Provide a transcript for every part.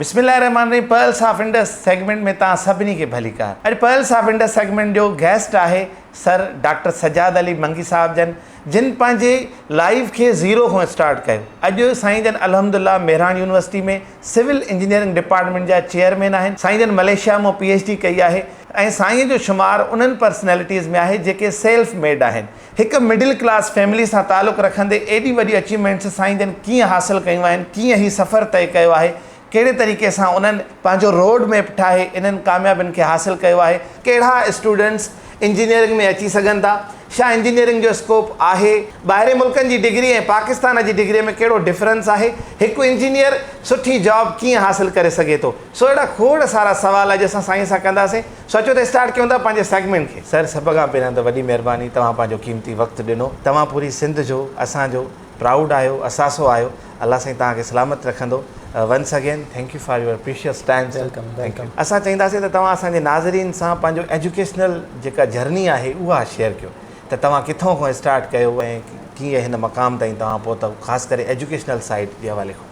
بسم الله الرحمٰن الرحيم پرلس آف انڊس سيگمينٽ ۾ توهان سڀني کي ڀليڪار. اڄ پرلس آف انڊس سيگمينٽ جو گيسٽ آهي سر ڊاڪٽر سجاد علي منگي صاحب جن جن پنهنجي لائيف کي زيرو کان اسٽارٽ ڪيو. اڄ سائين جن الحمدلله Mehran university ۾ civil engineering department جا چيئرمين آهن. سائين جن ملائيشيا مان پي ايڇ ڊي ڪئي آهي ۽ سائين جو شمار انهن پرسنالٽيز ۾ آهي جيڪي سيلف ميڊ آهن. هڪ مڊل ڪلاس فيملي سان تعلق رکندي ايڏي وڏي اچيومينٽس سائين جن ڪيئن حاصل ڪيون آهن، ڪيئن هي سفر طئي ڪيو آهي، ڪهڙي طريقي سان انهن پنهنجو روڊ ميپ ٺاهي انهن ڪاميابين کي حاصل ڪيو آهي، ڪهڙا اسٽوڊنٽس انجنيئرنگ ۾ اچي سگهن ٿا، ڇا انجنيئرنگ جو اسڪوپ آهي، ٻاهرين ملڪن جي ڊگري ۽ پاڪستان جي ڊگري ۾ ڪهڙو ڊفرنس آهي، هڪ انجنيئر سٺي جاب ڪيئن حاصل ڪري سگهي ٿو، سو اهڙا کوڙ سارا سوال اڄ اسان سائين سان ڪنداسين. سو اچو ته اسٽارٽ ڪيون ٿا پنهنجي سيگمينٽ کي. سر سڀ کان پهريان ته وڏي مهرباني توهان پنهنجو قيمتي وقت ڏنو. توهان پوري سنڌ جو اسان جو پرائوڊ آهيو اثاثو آهيو الله سائين توهان کي سلامت رکندو once again thank you for your precious time sir welcome thank you. Welcome. اسان چاهينداسين ته توهان اسان جي ناظرين سان پنهنجو ايجوڪيشنل جيڪا جرني آهي اها شيئر ڪيو ته توهان ڪٿون کان اسٽارٽ ڪيو ۽ ڪيئن هن مقام تائين توهان پهتؤ خاص ڪري ايجوڪيشنل سائيڊ جي حوالي کان.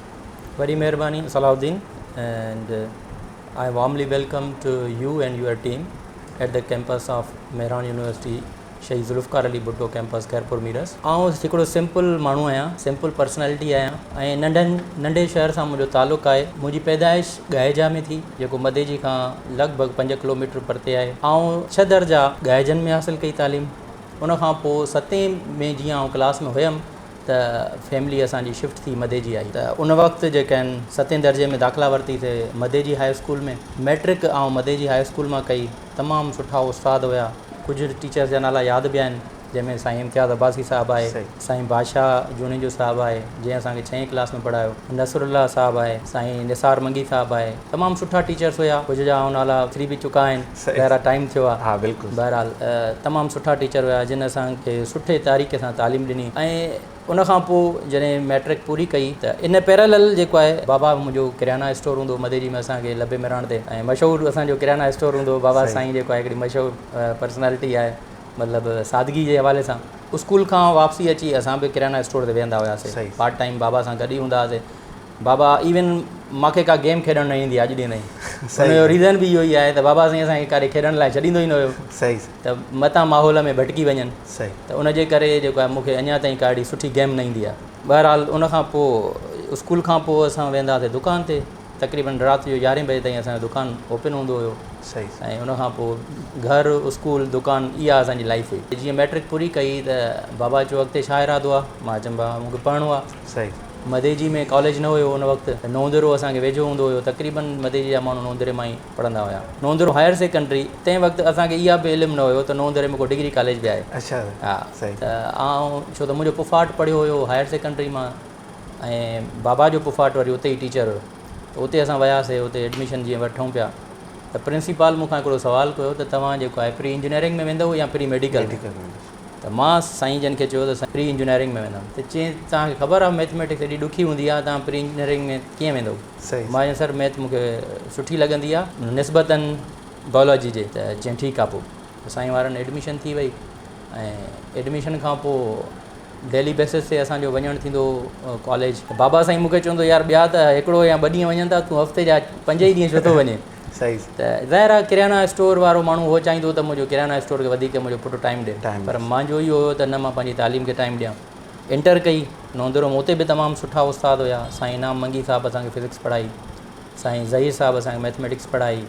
وڏي مهرباني صلاح الدين and I warmly welcome to you and your team at the campus of Mehran University Shaheed Zulfiqar Ali Bhutto campus Khairpur Mirs. آئون هڪڙو سمپل ماڻهو آهيان، سمپل پرسنالٽي آهيان ۽ ننڍن ننڍي شهر سان منهنجو تعلق آهي. منهنجي پيدائش ڳاهيجا ۾ ٿي جيڪو مديجي کان لڳ ڀڳ 5 ڪلوميٽر پرتي آهي. آئون 6 درجا ڳاهيجن ۾ حاصل ڪئي تعليم. ان کان پوء ستين ۾ جيئن آئون ڪلاس ۾ هيم ته فيملي اسان جي شفٽ ٿي مديجي آئي ته ان وقت جيڪا آهن ستين درجي ۾ داخلا ورتي ٿي مديجي هاء اسڪول ۾. مئٽرڪ آئون مديجي هاء اسڪول مان ڪئي. تمام سٺا استاد هيا. ڪجهه ٽيچرس جا نالا ياد به آهن جنهن ۾ سائين امتياز عباسي صاحب آهي، سائين بادشاهه جوڻيجو صاحب آهي جنهن اسان کي ڇهين ڪلاس ۾ پڙهايو، نصرالله صاحب آهي، سائين نثار منگي صاحب آهي. تمام سٺا ٽيچرس هيا. ڪجهه جا آئون نالا وسري به چڪا آهن. ظاهر آهي ٽائيم ٿيو آهي. بهرحال تمام سٺا ٽيچر هيا جن اسان کي سٺي طريقي سان تعليم ڏني ۽ ان کان پوء جڏهن مئٽرڪ پوري ڪئي ته ان پيرالل جيڪو آهي بابا منهنجو ڪريانا اسٽور هوندو هو مديجي ۾ اسان کي لبي مهراڻ تي ۽ مشهور اسان جو ڪريانا اسٽور هوندو هو بابا سائين جيڪو آهي هڪڙي مشهور پرسنالٽي آهي مطلب سادگي جي حوالي سان اسڪول کان واپسي اچي اسان به ڪريانا اسٽور تي ويهندا هياسي پارٽ ٽائيم بابا سان گڏ ئي هوندا هئاسي بابا ايون مانکي ڪا گيم کيڏڻ نه ايندي آهي اڄ ڏينهن تائين ان جو ريزن به اهو ئي آهي ته بابا سائين اسان کي ڪاڏي کيڏڻ لاء ڇڏيندو ئي نه هيو ته متان ماحول ۾ ڀٽڪي وڃن ته ان جي ڪري جيڪو آهي مونکي اڃا تائين ڪا اهڙي سٺي گيم نه ايندي آهي بهرحال ان کان پوء اسڪول کان پوء اسان ويندا هئاسي دڪان تي تقريبن رات جو 11 بجي تائين اسان جو دڪان اوپن هوندو هيو ۽ ان کان پوء گهر اسڪول دڪان اها اسان جي لائف هئي جيئن ميٽرڪ پوري ڪئي ته بابا چيو اڳتي ڇا ارادو آهي مان چيم بابا مونکي پڙهڻو آهي مديجي ۾ ڪاليج نه هيو ان وقت ته نوندرو اسان کي ويجهو هوندو هيو تقريبن مديجي جا ماڻهو نوندري مان ئي پڙهندا هيا نوندرو هائر سيڪنڊري تنهن وقت اسان کي اها به علم نه هيو ته نوندري ۾ ڪو ڊگري ڪاليج به آهي اڇا ها صحيح ته آئون ڇو ته منهنجو پڦاٽ پڙهيو هيو هائر سيڪنڊري مان ۽ بابا جو پڦاٽ وري اتي ئي ٽيچر هيو ته اتي اسان وياسي اتي ايڊميشن جيئن وٺون پيا ته پرنسپال مون کان هڪڙو سوال ڪيو ته توهان جيڪو آهي پري انجنيئرنگ ۾ ويندؤ يا پري ميڊيڪل ۾ ته مان سائين جن کي چيو ته سائين پري انجنيئرنگ ۾ ويندم ته چيائين توهان کي خبر آهي ميٿميٽڪس ايڏي ڏکي هوندي آهي توهان پري انجنيئرنگ ۾ ڪيئن ويندو مان چيو سر ميٿ مون کي سٺي لڳندي آهي نسبتاً بائلاجي جي ته چيائين ٺيڪ آهي پوء سائين وارن ايڊميشن ٿي وئي ۽ ايڊميشن کان پوء ڊيلي بيسس تي اسانجو وڃڻ ٿيندو هو ڪاليج بابا سائين مون کي چوندو يار ٻيا ته هڪڙو يا ٻه ڏينهن وڃن ٿا تون هفتي جا 5 ئي ڏينهن ڇو ٿو وڃين صحيح. ته ظاهر آهي ڪريانا اسٽور وارو ماڻهو اهو چاهيندو ته منهنجو ڪريانا اسٽور کي وڌيڪ منهنجو پٽ ٽائيم ڏي پر مانجو اهو هيو ته نه مان پنهنجي تعليم کي ٽائيم ڏيان. انٽر ڪئي نوندرو ۾ اتي به تمام سٺا استاد هيا سائين انعام منگي صاحب اسان کي فزڪس پڙهائي سائين ظهير صاحب اسان کي ميٿميٽڪس پڙهائي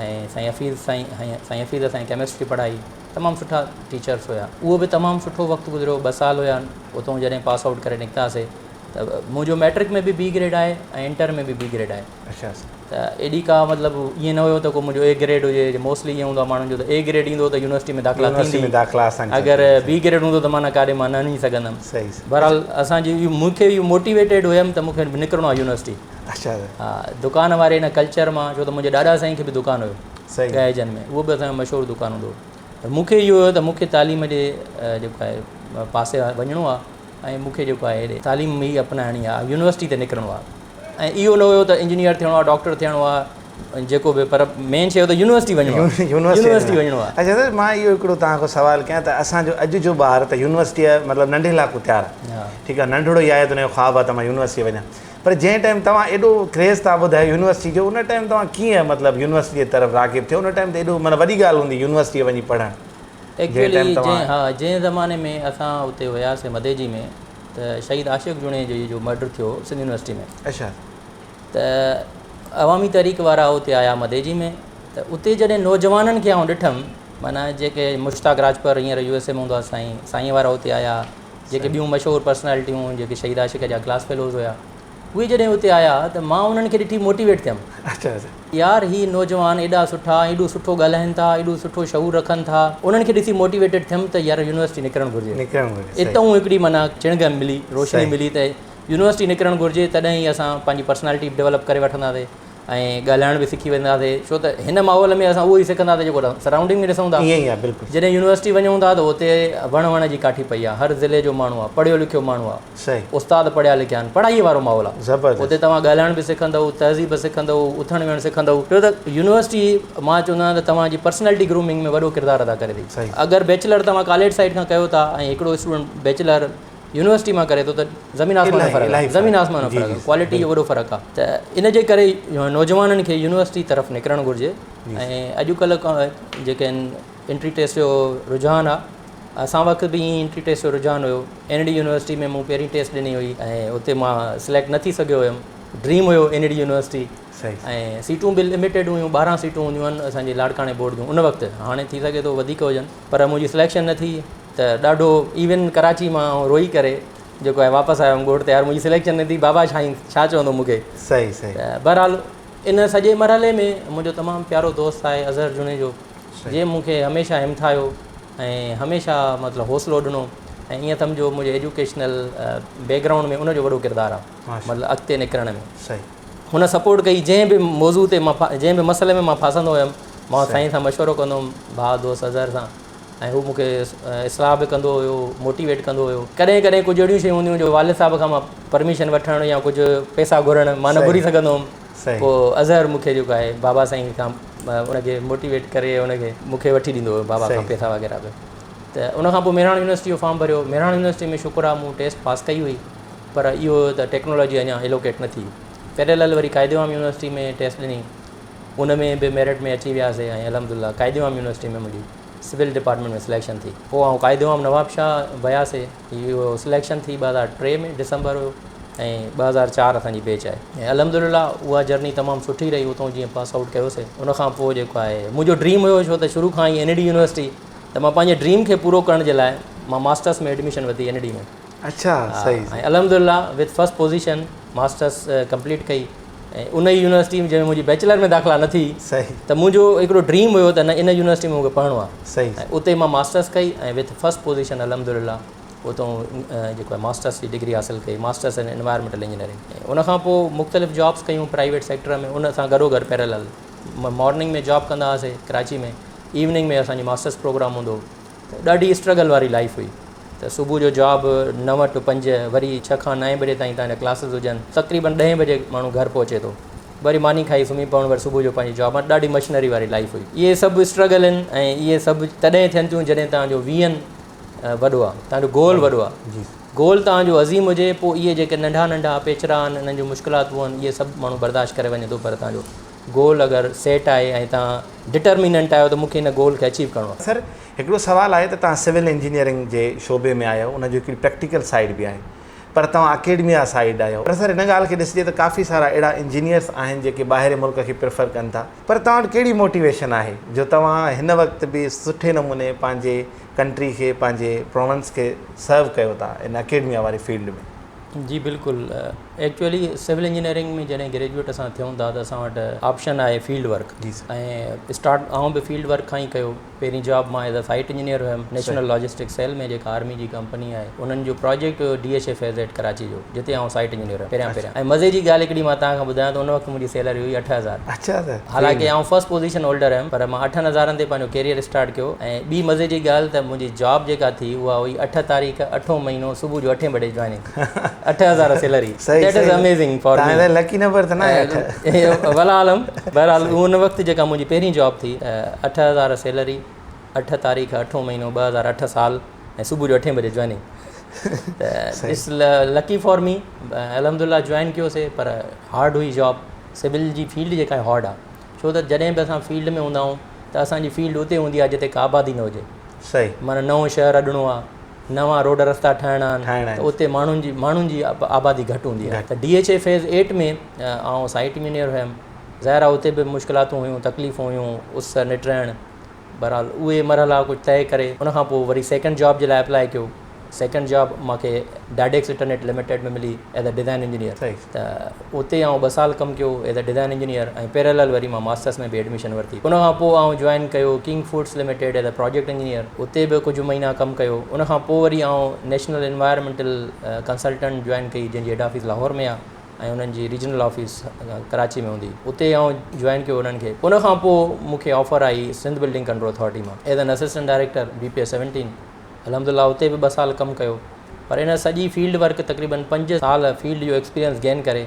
۽ سائين حفيظ سائين سائين حفيظ اسان کي ڪيمسٽري پڙهائي تمام سٺا ٽيچرس هيا اهو به تمام سٺو وقت گذريو 2 سال هيا اتو جڏهن پاس آئوٽ ڪري نڪتاسي ته منهنجو ميٽرڪ ۾ به بي گريڊ آهي ۽ انٽر ۾ به بي گريڊ آهي. اڇا. ته ايڏي ڪا مطلب ائين نه هيو ته ڪو منهنجو اي گريڊ هجي موسٽلي ائين هوندو آهي ماڻهن جو ته اي گريڊ ايندو ته يونيورسٽي ۾ داخلا يونيورسٽي ٿيندي ۾ داخلا آساني سان اگر ٿي بي گريڊ هوندو ته معنيٰ ڪاڏي مان نه وڃي سگهندم صحيح صحيح بهرحال اسان جي مون کي اهو موٽيويٽيڊ هيم ته مون کي نڪرڻو آهي يونيورسٽي اڇا ها دڪان واري ان ڪلچر مان ڇو ته منهنجي ڏاڏا سائين کي به دڪان هيو صحيح ڳائجن ۾ اهو به اسان جو مشهور دڪان هوندو هو پر مون کي اهو هيو ته مون کي تعليم جي جيڪو آهي پاسي وڃڻو آهي ۽ مون کي جيڪو آهي هيڏي تعليم ئي اپنائڻي آهي يونيورسٽي تي نڪرڻو آهي ۽ اهو نه هيو ته انجنيئر ٿيڻو آهي ڊاڪٽر ٿيڻو آهي جيڪو به پر مين شيء هو ته يونيورسٽي وڃڻو آهي يونيورسٽي وڃڻو آهي. اڇا سر مان اهو هڪڙو توهان کان سوال ڪيان ته اسان جو اڄ جو ٻار ته يونيورسٽيء مطلب ننڍي لاڪو تيار آهي ٺيڪ آهي ننڍڙو ئي آهي ته ان جو خواب آهي ته مان يونيورسٽي وڃان پر جنهن ٽائيم توهان ايڏو ڪريز ٿا ٻڌايو يونيورسٽي جو ان ٽائيم توهان ڪيئن مطلب يونيورسٽي جي طرف راغب ٿيو ان ٽائيم ته ايڏو معنيٰ وڏي ڳالهه هوندي يونيورسٽي وڃي پڙهڻ جنهن ٽائيم ايڪچوئلي توهان جنهن ها جنهن زماني ۾ اسان اتي هياسي مديجي ۾ ته شهيد عاشق جوڻيجي جو مرڊر ٿيو هو سنڌ يونيورسٽي ۾ اڇا ته عوامي تحريڪ وارا اتي آيا مديجي ۾ ته اتي جڏهن نوجوانن کي آئون ڏٺم معنيٰ جيڪي مشتاق راڄپر هينئر يو ايس اي ۾ هوندو آهي سائين سائين وارا اتي آيا جيڪي ٻيون مشهور پرسنالٽيون جيڪي شهيد عاشق جا ڪلاس فيلوز هيا اهي جڏهن اتي آيا ته مان انهن کي ڏٺي موٽيويٽ ٿيم اچا اچا. يار هي نوجوان ايڏا سٺا ايڏو سٺو ڳالهائن ٿا ايڏو سٺو شعور رکن ٿا انهن کي ڏسي موٽيويٽيڊ ٿيم ته يار يونيورسٽي نڪرڻ گهرجي نڪرڻ گهرجي صحيح. اتئون هڪڙي معنيٰ چڻگ ملي روشني صحيح. ملي ته يونيورسٽي نڪرڻ گهرجي تڏهن ئي اسان پنهنجي پرسنالٽي به ڊولپ ڪري وٺنداسي ۽ ڳالهائڻ به سکي وينداسي ڇو ته هن ماحول ۾ اسان اهو ئي سکنداسي جيڪو سرائونڊنگ ۾ ڏسون ٿا ائين ئي آهي بلڪل. جڏهن يونيورسٽي وڃون ٿا ته اتي وڻ وڻ جي ڪاٺي پئي آهي هر ضلعي جو ماڻهو آهي پڙهيو لکيو ماڻهو آهي صحيح. استاد پڙهيا لکيا آهن پڙهائي وارو ماحول آهي زبردست. اتي توهان ڳالهائڻ به سکندؤ تهذيب سکندؤ اٿڻ ويهڻ سکندؤ ڇو ته يونيورسٽي مان چوندو آهيان ته توهان جي پرسنالٽي گرومنگ ۾ وڏو ڪردار ادا ڪري ٿي صحيح. اگر بيچلر توهان ڪاليج سائيڊ کان ڪيو ٿا ۽ هڪڙو اسٽوڊنٽ بيچلر يونيورسٽي مان ڪري ٿو ته زمين آسمان جو فرق آهي زمين آسمان جو فرق آهي ڪوالٽي جو وڏو فرق آهي ته ان جي ڪري نوجوانن کي يونيورسٽي طرف نڪرڻ گهرجي ۽ اڄڪلهه جيڪي آهن انٽري ٽيسٽ جو رجحان آهي اسان وقت به ائين انٽري ٽيسٽ جو رجحان هيو اين ڊي يونيورسٽي ۾ مون پهرين ٽيسٽ ڏني هئي ۽ اتي مان سليڪٽ نه ٿي سگهيو هيم ڊريم هيو اين ڊي يونيورسٽي ۽ سيٽون به لميٽيڊ هيون 12 سيٽون هونديون آهن اسانجي لاڙڪاڻي بورڊ جون ان وقت هاڻي ٿي سگهي ٿو وڌيڪ هجن پر منهنجي سليڪشن نه ٿي ته ڏاڍو ايون ڪراچي مان آئون روئي ڪري جيڪو آهي واپس آيو هيم ڳوٺ ته يار منهنجي سليڪشن نه ٿي بابا ڇائين ڇا چوندو مون کي. صحيح صحيح. ته بهرحال ان سڄي مرحلي ۾ منهنجو تمام پيارو دوست آهي اظهر جوڻيجو جنهن مون کي هميشه همٿايو ۽ هميشه مطلب حوصلو ڏنو ۽ ائين سمجهو منهنجي ايجوڪيشنل بيڪ گرائونڊ ۾ ان جو وڏو ڪردار آهي مطلب اڳتي نڪرڻ ۾. صحيح. هن سپورٽ ڪئي جنهن به موضوع تي مان جنهن به مسئلي ۾ مان ڦاسندو هيم مان سائين سان مشورو ڪندو هيم ڀاء دوست اظهر سان ۽ هو مون کي اصلاح به ڪندو هيو موٽيويٽ ڪندو هيو ڪڏهن ڪڏهن ڪجهه اهڙيون شيون هونديون جو والد صاحب کان مان پرميشن وٺڻ يا ڪجهه پئسا گهرڻ مان نه گهري سگهندو هيم پوء اظهر مون کي جيڪو آهي بابا سائين کان ان کي موٽيويٽ ڪري ان کي مون کي وٺي ڏيندو هيو بابا کان پئسا وغيره به ته ان کان پوء مهراڻ يونيورسٽي جو فارم ڀريو مهراڻ يونيورسٽي ۾ شڪر آهي مون ٽيسٽ پاس ڪئي هئي پر اهو هيو ته ٽيڪنالاجي اڃا الوڪيٽ نه ٿي پيريلل وري قائد عوام يونيورسٽي ۾ ٽيسٽ ڏني ان ۾ به ميرٽ ۾ اچي وياسي ۽ الحمد لله قائد عوام يونيورسٽي ۾ منهنجي سول ڊپارٽمينٽ ۾ سليڪشن ٿي پوء آئون قائد عوام نواب شاهه وياسي اهو سليڪشن ٿي 2003 ۾ ڊسمبر هيو ۽ 2004 اسان جي بيچ آهي ۽ الحمد لله اها جرني تمام سٺي رهي اتان جيئن پاس آئوٽ ڪيوسي ان کان پوء جيڪو آهي منهنجو ڊريم هيو ڇو ته شروع کان ئي اين اي ڊي يونيورسٽي ته مان پنهنجي ڊريم کي پورو ڪرڻ جي لاء مان ماسٽرس ۾ ايڊميشن ورتي اين اي ڊي ۾ اڇا صحيح ۽ الحمد لله with first position masters complete ڪئي ۽ ان ئي يونيورسٽي ۾ جنهن ۾ منهنجي بيچلر ۾ داخلا نه ٿي صحيح ته منهنجو هڪڙو ڊريم هيو ته نه ان يونيورسٽي ۾ مونکي پڙهڻو آهي صحيح ۽ اتي مان ماسٽرس ڪئي ۽ وٿ فرسٽ پوزيشن الحمد لله اتو جيڪو آهي ماسٽرس جي ڊگري حاصل ڪئي ماسٽرس ان انوائرمينٽل انجنيئرنگ ۽ ان کان پوء مختلف جابس ڪيون پرائيويٽ سيڪٽر ۾ ان سان گڏو گڏ پيرلل مارننگ ۾ جاب ڪندا هئاسي ڪراچي ۾ ايوننگ ۾ اسانجي ماسٽرس پروگرام هوندو هو ته ڏاڍي اسٽرگل واري لائيف هئي ته صبح جو جاب نو ٽو پنج وري ڇهه کان نائين بجي تائين تنهنجا ڪلاسز هجن تقريبن ڏهين بجي ماڻهو گهر پهچي ٿو وري ماني کائي سمهي پوڻ وري صبح جو پنهنجي جاب مان ڏاڍي مشنري واري لائيف هئي اهي سڀ اسٽرگل آهن ۽ اهي سڀ تڏهن ٿين ٿيون جڏهن توهان جو ويزن وڏو آهي توهان جو گول وڏو آهي گول توهان جو عظيم هجي پوء اهي جيڪي ننڍا ننڍا پيچرا آهن انهن جون مشڪلاتون آهن اهي سڀ ماڻهو برداشت ڪري وڃي ٿو پر توهان جو گول اگر سيٽ آهي ۽ توهان ڊٽرميننٽ آهيو ته مون کي ان گول کي اچيو ڪرڻو آهي. سر هڪڙو سوال آهي ته توهان سول انجنيئرنگ جي شعبي ۾ آهيو ان جو هڪڙي پريڪٽيڪل سائيڊ به آهي پر توهان اڪيڊميا سائيڊ آهيو پر سر هن ڳالهه کي ڏسجي ته ڪافي سارا اهڙا انجنيئرس آهن جيڪي ٻاهرين ملڪ کي پريفر ڪن ٿا پر توهان وٽ ڪهڙي موٽيويشن آهي جو توهان هن وقت به سٺي نموني پنهنجي ڪنٽري کي پنهنجي پراونس کي سرو ڪيو ٿا ان اڪيڊميا واري فيلڊ ۾. جي بلڪل ايڪچوئلي سول انجنيئرنگ ۾ جڏهن گريجوئيٽ اسان ٿيون ٿا ته اسان وٽ آپشن آهي فيلڊ ورڪ جي سر ۽ اسٽارٽ آئون به فيلڊ ورڪ کان ئي ڪيو پهرين جاب مان ايز اي سائيٽ انجنيئر هيم نيشنل لاجسٽڪ سيل ۾ جيڪا آرمي جي ڪمپني آهي انهن جو پراجيڪٽ هيو D H A phase at Karachi جو جتي آئون سائيٽ انجنيئر هيم پهريان پهريان ۽ مزي جي ڳالهه هڪڙي مان توهان کان ٻڌايان ته ان وقت منهنجي سيلري هئي 8000 اڇا سر حالانڪه آئون فرسٽ پوزيشن هولڊر هيم پر مان اٺن هزارن تي پنهنجو ڪيريئر اسٽارٽ ڪيو ۽ ٻي مزي جي ڳالهه ته منهنجي جاب جيڪا ٿي اها هئي اٺ تاريخ اٺون مهينو صبح جو اٺين بجي joining 8000 salary that is amazing for me. توهان لڪي نمبر ته ناهي اٺ. والله عالم بهرحال ان وقت جيڪا منهنجي پهرين جاب ٿي ته 8000 سيلري اٺ تاريخ اٺون مهينو 2008 سال ۽ صبح جو اٺين بجي جوائننگ. ته it's lucky for me الحمدلله جوائن ڪيوسي پر هارڊ هئي جاب سول جي فيلڊ جيڪا آهي هارڊ آهي ڇو ته جڏهن به اسان فيلڊ ۾ هوندا آهيون ته اسان جي فيلڊ اتي هوندي آهي جتي ڪا آبادي نه هجي صحيح معنيٰ نئون شهر اڏڻو آهي نوان روڊ رستا ٺاهڻا آهن ته اتي ماڻهن جي ماڻهن جي آبادي گهٽ هوندي آهي ته ڊي ايڇ اي فيز 8 ۾ آئون سائيٽ انجنيئر هيم ظاهر آهي اتي به مشڪلاتون هيون تڪليفون هيون اس نٽرڻ بهرحال اهي مرحلا ڪجهه طئي ڪري ان کان پوء وري سيڪنڊ جاب جي لاء اپلائي ڪيو. سيڪنڊ جاب مان کي ڊائڊيڪس انٽرنيٽ لميٽيڊ ۾ ملي ايز اي ڊزائن انجنيئر ته اتي آئون ٻه سال ڪم ڪيو as a design engineer ۽ parallel وري مان ماسٽرس ۾ به ايڊميشن ورتي. ان کان پوء آئون جوائن ڪيو king foods limited as a project engineer اتي به ڪجهه مهينا ڪم ڪيو. ان کان پوء وري آئون نيشنل انوائرمينٽل ڪنسلٽنٽ جوائن ڪئي جنهن جي هيڊ آفيس لاهور ۾ آهي. ۽ انهن جي ريجنل آفيس ڪراچي ۾ هوندي اتي آئون جوائن ڪيو انهن کي ان کان پوء مون کي آفر آئي سنڌ بلڊنگ ڪنٽرول اٿارٽي مان as an assistant director B P S 17 الحمد لله اتي به ٻه سال ڪم ڪيو پر ان سڄي فيلڊ ورڪ تقريبن پنج سال فيلڊ جو ايڪسپيرينس گين ڪري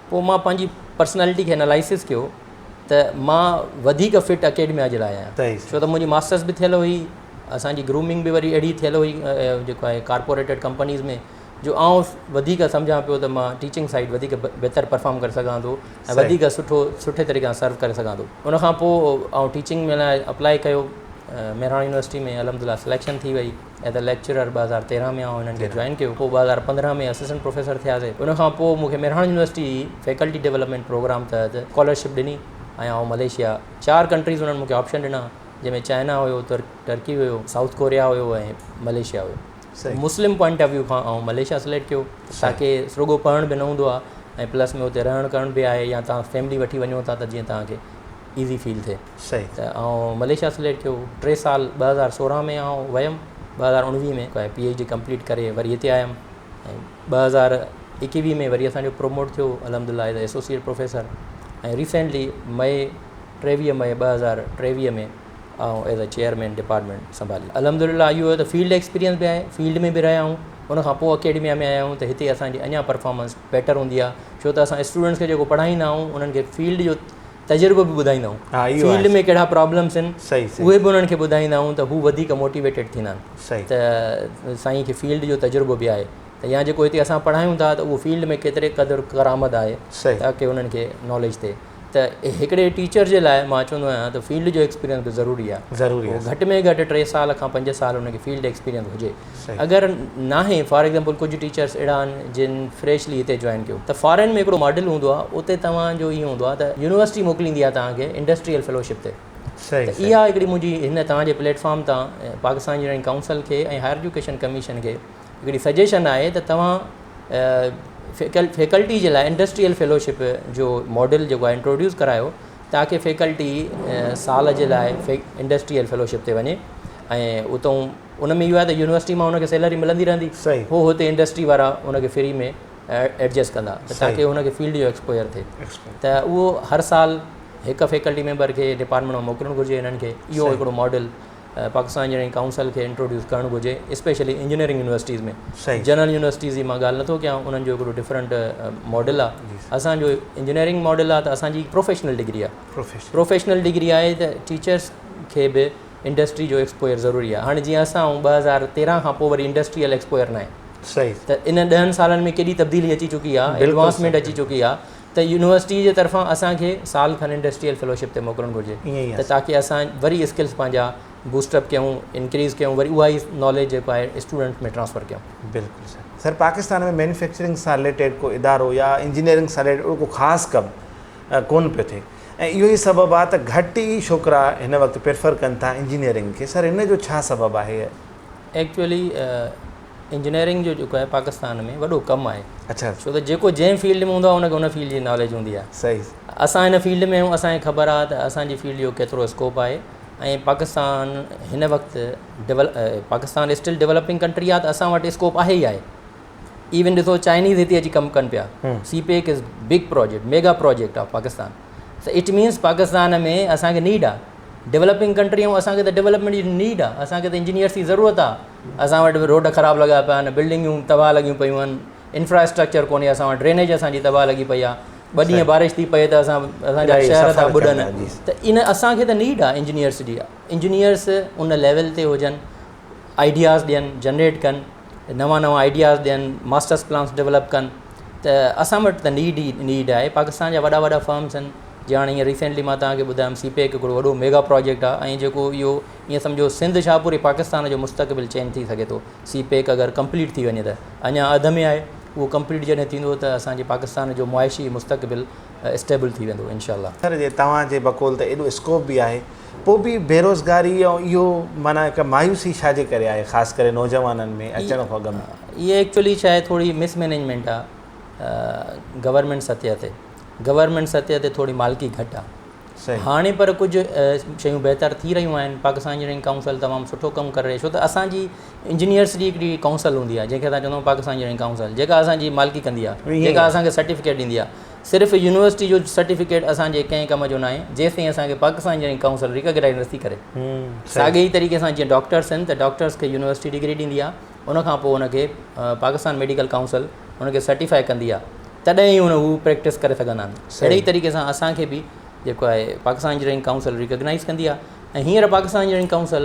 پوء مان پنهنجي پرسنالٽي کي انالائسس ڪيو ته مان وڌيڪ فٽ اڪيڊميا جي لاء آهيان ڇو ته منهنجي ماسٽرس به ٿيل هئي اسان جي گرومنگ به وري اهڙي ٿيل هئي جيڪو آهي ڪارپوريٽيڊ ڪمپنيز ۾ جو آئون وڌيڪ سمجهان پيو ته مان ٽيچنگ سائيڊ وڌيڪ بهتر پرفارم ڪري سگهان ٿو ۽ وڌيڪ سٺو سٺي طريقي سان سرو ڪري سگهان ٿو ان کان پوء آئون ٽيچنگ ۾ لاء اپلائي ڪيو مهراڻ يونيورسٽي ۾ الحمد لله سليڪشن ٿي وئي ايز اي ليڪچرر 2013 ۾ آئون هنن کي جوائن ڪيو پوء 2015 ۾ اسسٽنٽ پروفيسر ٿياسي ان کان پوء مون کي Mehran university faculty development programme تحت اسڪالرشپ ڏني ۽ آئون ملائيشيا چار ڪنٽريز انهن مون کي آپشن ڏنا جنهن ۾ China have turkey have South Korea have ۽ Malaysia have Muslim point of view کان آئون ملائيشيا سليڪٽ ڪيو تاڪي رڳو پڙهڻ به نه هوندو آهي ۽ پلس ۾ اتي رهڻ ڪرڻ به آهي يا توهان فيملي وٺي وڃو ٿا ته جيئن توهان کي ايزي فيل ٿئي ته آئون ملائيشيا سليڪٽ ڪيو ٽي سال 2016 ۾ آئون ويم 2019 ۾ پي ايڇ ڊي ڪمپليٽ ڪري وري هتي آيم ۽ 2021 ۾ وري اسانجو پروموٽ ٿيو الحمد لله ايز ايسوسيئيٽ پروفيسر ۽ ريسينٽلي مئي 23 مئي 2023 ۾ آئون ايز اي چيئرمين ڊپارٽمينٽ سنڀالي. الحمد لله اهو هيو ته فيلڊ ايڪسپيرينس به آهي، فيلڊ ۾ به رهيا آهيون، ان کان پوء اڪيڊميا ۾ آيا آهيون ته هتي اسان جي اڃا پرفارمنس بيٽر هوندي آهي ڇو ته اسان اسٽوڊنٽس کي جيڪو پڙهائيندا آهيون انهن کي فيلڊ جو تجربو به ٻڌائيندا آهيون، فيلڊ ۾ ڪهڙا پرابلمس آهن اهي به انهن کي ٻڌائيندا آهيون ته هو وڌيڪ موٽيويٽيڊ ٿيندا آهن ته سائين کي فيلڊ جو تجربو به آهي ته يا جيڪو هتي اسان پڙهايون ٿا ته اهو فيلڊ ۾ ڪيتري قدر ڪارآمد آهي تاڪه انهن کي ناليج ٿئي. ته هڪڙي ٽيچر جي لاء مان چوندو آهيان ته فيلڊ جو ايڪسپيرينس به ضروري آهي ضروري آهي گهٽ ۾ گهٽ 3 سال کان 5 سال ان کي فيلڊ ايڪسپيرينس هجي اگر ناهي فار ايگزامپل ڪجهه ٽيچرس اهڙا آهن جن فريشلي هتي جوائن ڪيو ته فارين ۾ هڪڙو ماڊل هوندو آهي اتي توهان جو اهو هوندو آهي ته يونيورسٽي موڪليندي آهي توهان کي انڊسٽريل فيلوشپ تي ته اها هڪڙي منهنجي هن توهان جي پليٽ فارم تان پاڪستان انجنيئرنگ ڪائونسل کي ۽ هائر ايجوڪيشن ڪميشن کي هڪڙي سجيشن آهي ته توهان فيڪلٽي جي لاء انڊسٽريل فيلوشپ جو ماڊل جيڪو آهي انٽروڊيوس ڪرايو تاڪه فيڪلٽي سال جي لاء انڊسٽريل فيلوشپ تي وڃي ۽ اتو ان ۾ اهو آهي ته يونيورسٽي مان ان کي سيلري ملندي رهندي هو هتي انڊسٽري وارا ان کي فري ۾ ايڊجسٽ ڪندا ته تاڪه ان کي فيلڊ جو ايڪسپوجر ٿئي ته اهو هر سال هڪ فيڪلٽي ميمبر کي ڊپارٽمينٽ مان موڪلڻ گهرجي انهن کي اهو هڪڙو ماڊل پاڪستان انجنيئرنگ ڪائونسل کي انٽروڊيوس ڪرڻ گهرجي especially engineering universities ۾ general universities جي مان ڳالهه نٿو ڪيان انهن جو هڪڙو ڊفرنٽ ماڊل آهي اسان جو انجنيئرنگ ماڊل آهي ته اسان جي پروفيشنل ڊگري آهي پروفيشنل ڊگري آهي ته ٽيچرس کي به انڊسٽري جو ايڪسپوجر ضروري آهي هاڻي جيئن اسان 2013 کان پوء وري انڊسٽريل ايڪسپوجر ناهي ته ان 10 سالن ۾ ڪيڏي تبديلي اچي چڪي آهي ايڊوانسمينٽ اچي چڪي آهي ته يونيورسٽي جي طرفان اسان کي سال کن انڊسٽريل فيلوشپ تي موڪلڻ گهرجي ته تاڪه اسان وري اسڪلس پنهنجا بوسٽ اپ ڪيون انڪريز ڪيون وري اها ئي ناليج جيڪو آهي اسٽوڊنٽس ۾ ٽرانسفر ڪيون. بلڪل سر. سر پاڪستان ۾ مينوفيڪچرنگ سان رليٽيڊ ڪو ادارو يا انجنيئرنگ سان رليٽيڊ اهڙو ڪو خاص ڪم ڪونه پيو ٿئي ۽ اهو ئي سبب آهي ته گهٽ ئي ڇوڪرا هن وقت پريفر ڪن ٿا انجنيئرنگ کي سر ان جو ڇا سبب آهي؟ ايڪچوئلي انجنيئرنگ جو جيڪو آهي پاڪستان ۾ وڏو ڪم آهي اڇا ڇو ته جيڪو جنهن فيلڊ ۾ هوندو آهي ان کي ان فيلڊ جي ناليج هوندي آهي صحيح اسان هن فيلڊ ۾ آهيون اسان کي خبر آهي ته اسان جي فيلڊ جو ڪيترو اسڪوپ آهي ۽ پاڪستان هن وقت پاڪستان اسٽل ڊولپنگ ڪنٽري آهي ته اسان وٽ اسڪوپ آهي ئي آهي ايون ڏسو چائنيز هتي اچي ڪم ڪن پيا CPEC is big project mega project of Pakistan ته it means Pakistan ۾ اسان کي نيڊ آهي ڊولپنگ ڪنٽري آهيون اسان کي ته ڊولپمينٽ جي نيڊ آهي اسان کي ته انجنيئرس جي ضرورت آهي اسان وٽ به روڊ خراب لڳا پيا آهن، بلڊنگون تباهه لڳيون پيون آهن، انفرا اسٽرڪچر ڪونهي اسان وٽ، ڊرينيج اسان جي تباهه لڳي پئي آهي، ٻه ڏينهن بارش ٿي پئي ته اسان اسان جا شهر ٿا ٻڏن ته ان اسان کي ته نيڊ آهي انجنيئرس جي، انجنيئرس ان ليول تي هجن، آئيڊياز ڏين، جنريٽ ڪن، نوان نوان آئيڊياز ڏين، ماسٽرس پلانس ڊولپ ڪن ته اسان وٽ ته نيڊ ئي نيڊ آهي. پاڪستان جا وڏا وڏا فرمس آهن، جيئن هاڻي هينئر ريسينٽلي مان توهان کي ٻڌايم سي پيڪ هڪڙو وڏو ميگا پراجيڪٽ آهي ۽ جيڪو اهو ائين سمجهو سنڌ ڇا پوري پاڪستان جو مستقبل چينج ٿي سگهي ٿو سي پيڪ اگر ڪمپليٽ ٿي وڃي ته اڃا اڌ ۾ آهي اهو ڪمپليٽ جڏهن ٿيندو ته اسان جي پاڪستان جو معاشي مستقبل اسٽيبل ٿي ويندو انشاء الله. سر جي توهان جي بقول ته ايڏو اسڪوپ به آهي پوء به بيروزگاري ۽ اهو معنيٰ هڪ مايوسي ڇا جي ڪري آهي خاص ڪري نوجوانن ۾ اچڻ کان اڳ ۾. اهي ايڪچولي ڇا آهي ٿوري مس مينيجمينٽ آهي گورنمينٽ سطح تي گورنمينٽ سطح تي ٿوري مالڪي گهٽ آهي هاڻي پر ڪجهه شيون بهتر ٿي رهيون آهن پاڪستان انجنيئرنگ ڪائونسل تمام سٺو ڪم ڪري رهي ڇو ته اسان جي انجنيئرس جي هڪڙي ڪائونسل هوندي آهي جنهن کي اسان چوندا آهيون پاڪستان انجنيئرنگ ڪائونسل جيڪا اسان جي مالڪي ڪندي آهي جيڪا اسان کي سرٽيفڪيٽ ڏيندي آهي صرف يونيورسٽي جو سرٽيفڪيٽ اسان جي ڪنهن ڪم جو ناهي جيستائين اسان کي پاڪستان انجنيئرنگ ڪائونسل ريڪگنائز نٿي ڪري. ساڳي ئي طريقي سان جيئن ڊاڪٽرس آهن ته ڊاڪٽرس کي يونيورسٽي ڊگري ڏيندي آهي ان کان پوء ان کي پاڪستان ميڊيڪل ڪائونسل ان کي سرٽيفائي ڪندي آهي تڏهن ئي ان هو پريڪٽس ڪري سگهندا آهن. اهڙي ئي طريقي سان اسان کي به جيڪو آهي پاڪستان انجنيئرنگ ڪائونسل ريڪگنائز ڪندي آهي ۽ هينئر Pakistan engineering council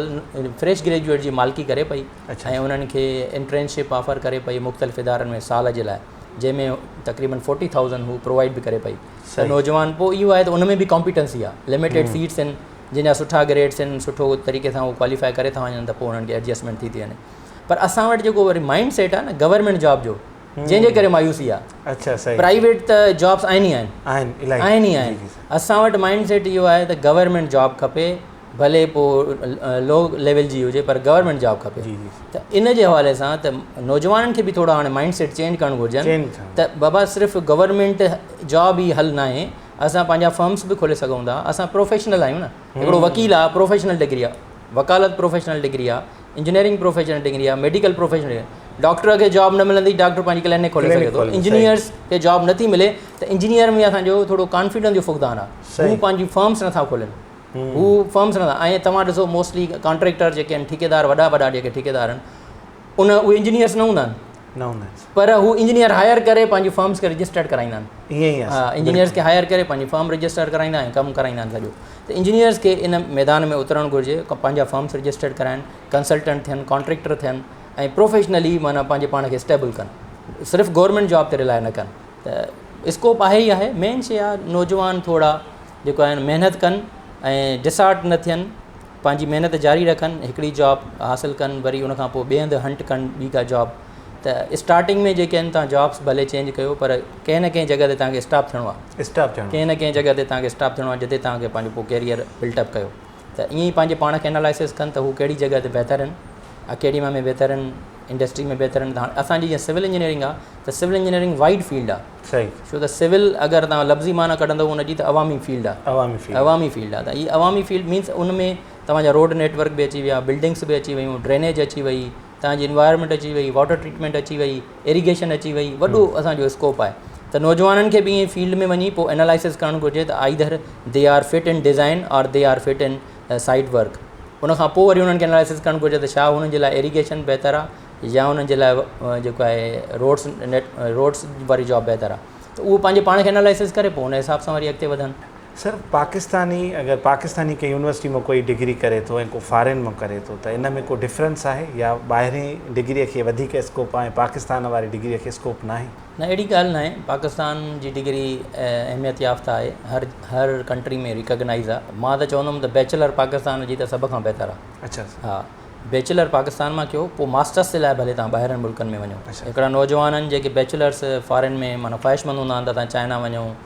fresh graduate جي مالڪي ڪري پئي ۽ انهن کي انٽرنشپ آفر ڪري پئي مختلف ادارن ۾ سال جي لاء جنهن ۾ تقريبن فورٽي ٿائوزنڊ هو پرووائيڊ به ڪري پئي ته نوجوان پوء اهو آهي ته ان ۾ به ڪامپيٽنسي آهي لميٽيڊ سيٽس آهن جن جا سٺا گريڊس آهن سٺو طريقي سان هو ڪواليفائي ڪري ٿا وڃن ته پوء انهن کي ايڊجسٽمينٽ ٿي ٿي وڃي پر اسان وٽ جيڪو وري مائنڊ سيٽ آهي نه گورنمينٽ جاب جو جنهن جي ڪري مايوسي آهي اڇا صحيح پرائيويٽ ته جابس آهن ئي آهن آهن الاهي آهن ئي آهن اسان وٽ مائنڊ سيٽ اهو آهي ته گورنمينٽ جاب کپي ڀلي پوء لو ليول جي هجي پر گورنمينٽ جاب کپي ته ان جي حوالي سان ته نوجوانن کي به ٿورو هاڻي مائنڊ سيٽ چينج ڪرڻ گهرجن ته بابا صرف گورنمينٽ جاب ئي حل ناهي اسان پنهنجا فرمس به کولي سگهون ٿا اسان پروفيشنل آهيون نه هڪڙو وڪيل آهي پروفيشنل ڊگري آهي وڪالت پروفيشنل ڊگري آهي انجنيئرنگ پروفيشنل ڊگري آهي ميڊيڪل پروفيشنل ڊاڪٽر کي جاب نه ملندي ڊاڪٽر پنهنجي ڪلينڪ کولي سگهي ٿو انجنيئرس کي جاب نٿي ملي ته انجنيئر ۾ اسانجو ٿورو ڪانفيڊنس جو فقدان آهي هو پنهنجي فرمس نٿا کولن هو فرمس نٿا ۽ توهان ڏسو موسٽلي ڪانٽريڪٽر جيڪي آهن ٺيڪيدار وڏا وڏا جيڪي ٺيڪيدار آهن ان اهي انجنيئرس نه هوندا آهن نه هوندا آهن پر هو انجنيئر هائر ڪري پنهنجي فرمس کي رجسٽرڊ ڪرائيندا آهن ائين ئي ها انجنيئرس کي هائر ڪري پنهنجي فرم رجسٽر ڪرائيندا ۽ ڪم ڪرائيندا آهن سڄو ته انجنيئرس کي ان ميدان ۾ اترڻ گهرجي پنهنجا فرمس رجسٽرڊ ڪرائن ڪنسلٽنٽ ٿين ڪانٽريڪٽر ٿين ۽ پروفيشنلي معنيٰ پنهنجي پاڻ کي اسٽيبل ڪن صرف گورنمينٽ جاب تي رلائي نه ڪن ته اسڪوپ آهي ئي آهي مين شي آهي نوجوان ٿورا جيڪو آهن محنت ڪن ۽ ڊسارٽ نه ٿين پنهنجي محنت جاري رکن هڪڙي جاب حاصل ڪن وري ان کان پوء ٻئي هنڌ هنٽ ڪن ٻي ڪا جاب ته اسٽارٽنگ ۾ جيڪي آهن توهان جابس ڀلي چينج ڪيو پر ڪنهن نه ڪنهن جڳهه تي توهان کي اسٽاپ ٿيڻو آهي اسٽاپ ٿيڻو ڪنهن نه ڪنهن جڳهه تي توهان کي اسٽاپ ٿيڻو آهي جتي توهان کي پنهنجو پوء ڪيريئر بلٽ اپ ڪيو ته ائين ئي پنهنجي پاڻ کي انالائسس ڪن ته هو ڪهڙي جڳهه تي بهتر آهن اڪيڊيميا ۾ بهتر آهن انڊسٽري ۾ بهتر آهن ته هاڻي اسان جي جيئن سول انجنيئرنگ آهي ته سول انجنيئرنگ وائيڊ فيلڊ آهي صحيح ڇو ته سول اگر توهان لفظي معنيٰ ڪڍندو ان جي ته عوامي فيلڊ آهي عوامي فيلڊ عوامي فيلڊ آهي ته هي عوامي فيلڊ مينس ان ۾ توهان جا روڊ نيٽ ورڪ به اچي ويا بلڊنگس به اچي ويون ڊرينيج اچي وئي توهان جي انوائرمينٽ اچي وئي واٽر ٽريٽمينٽ اچي وئي ايريگيشن اچي وئي وڏو اسان جو اسڪوپ آهي ته نوجوانن کي به ائين فيلڊ ۾ وڃي پوء انالائسس ڪرڻ گهرجي ته either they are fit in design or they are fit in site work ان کان پوء وري انهن کي انالائسس ڪرڻ گهرجي ته ڇا انهن جي لاء ايريگيشن بهتر آهي يا انهن جي لاء جيڪو آهي روڊس نيٽ روڊس واري جاب بهتر آهي ته اهو پنهنجي پاڻ کي انالائسس ڪري پوء ان حساب سان وري اڳتي وڌن. سر پاڪستاني اگر پاڪستاني ڪنهن يونيورسٽي مان ڪوئي ڊگري ڪري ٿو ۽ ڪو فارين مان ڪري ٿو ته ان ۾ ڪو ڊفرنس آهي يا ٻاهرين ڊگري کي وڌيڪ اسڪوپ آهي ۽ پاڪستان واري ڊگري کي اسڪوپ ناهي؟ نه اهڙي ڳالهه ناهي پاڪستان جي ڊگري اهميت يافته آهي هر هر ڪنٽري ۾ ريڪگنائيز آهي مان ته چوندم ته بيچلر پاڪستان جي ته سڀ کان بهتر آهي اڇا ها بيچلر پاڪستان مان ڪيو پوء ماسٽرس جي لاء ڀلي توهان ٻاهرن ملڪن ۾ وڃو هڪڙا نوجوان آهن جيڪي بيچلرس فارين ۾ معنيٰ خواهشمند هوندا آهن ته اسان چائنا وڃون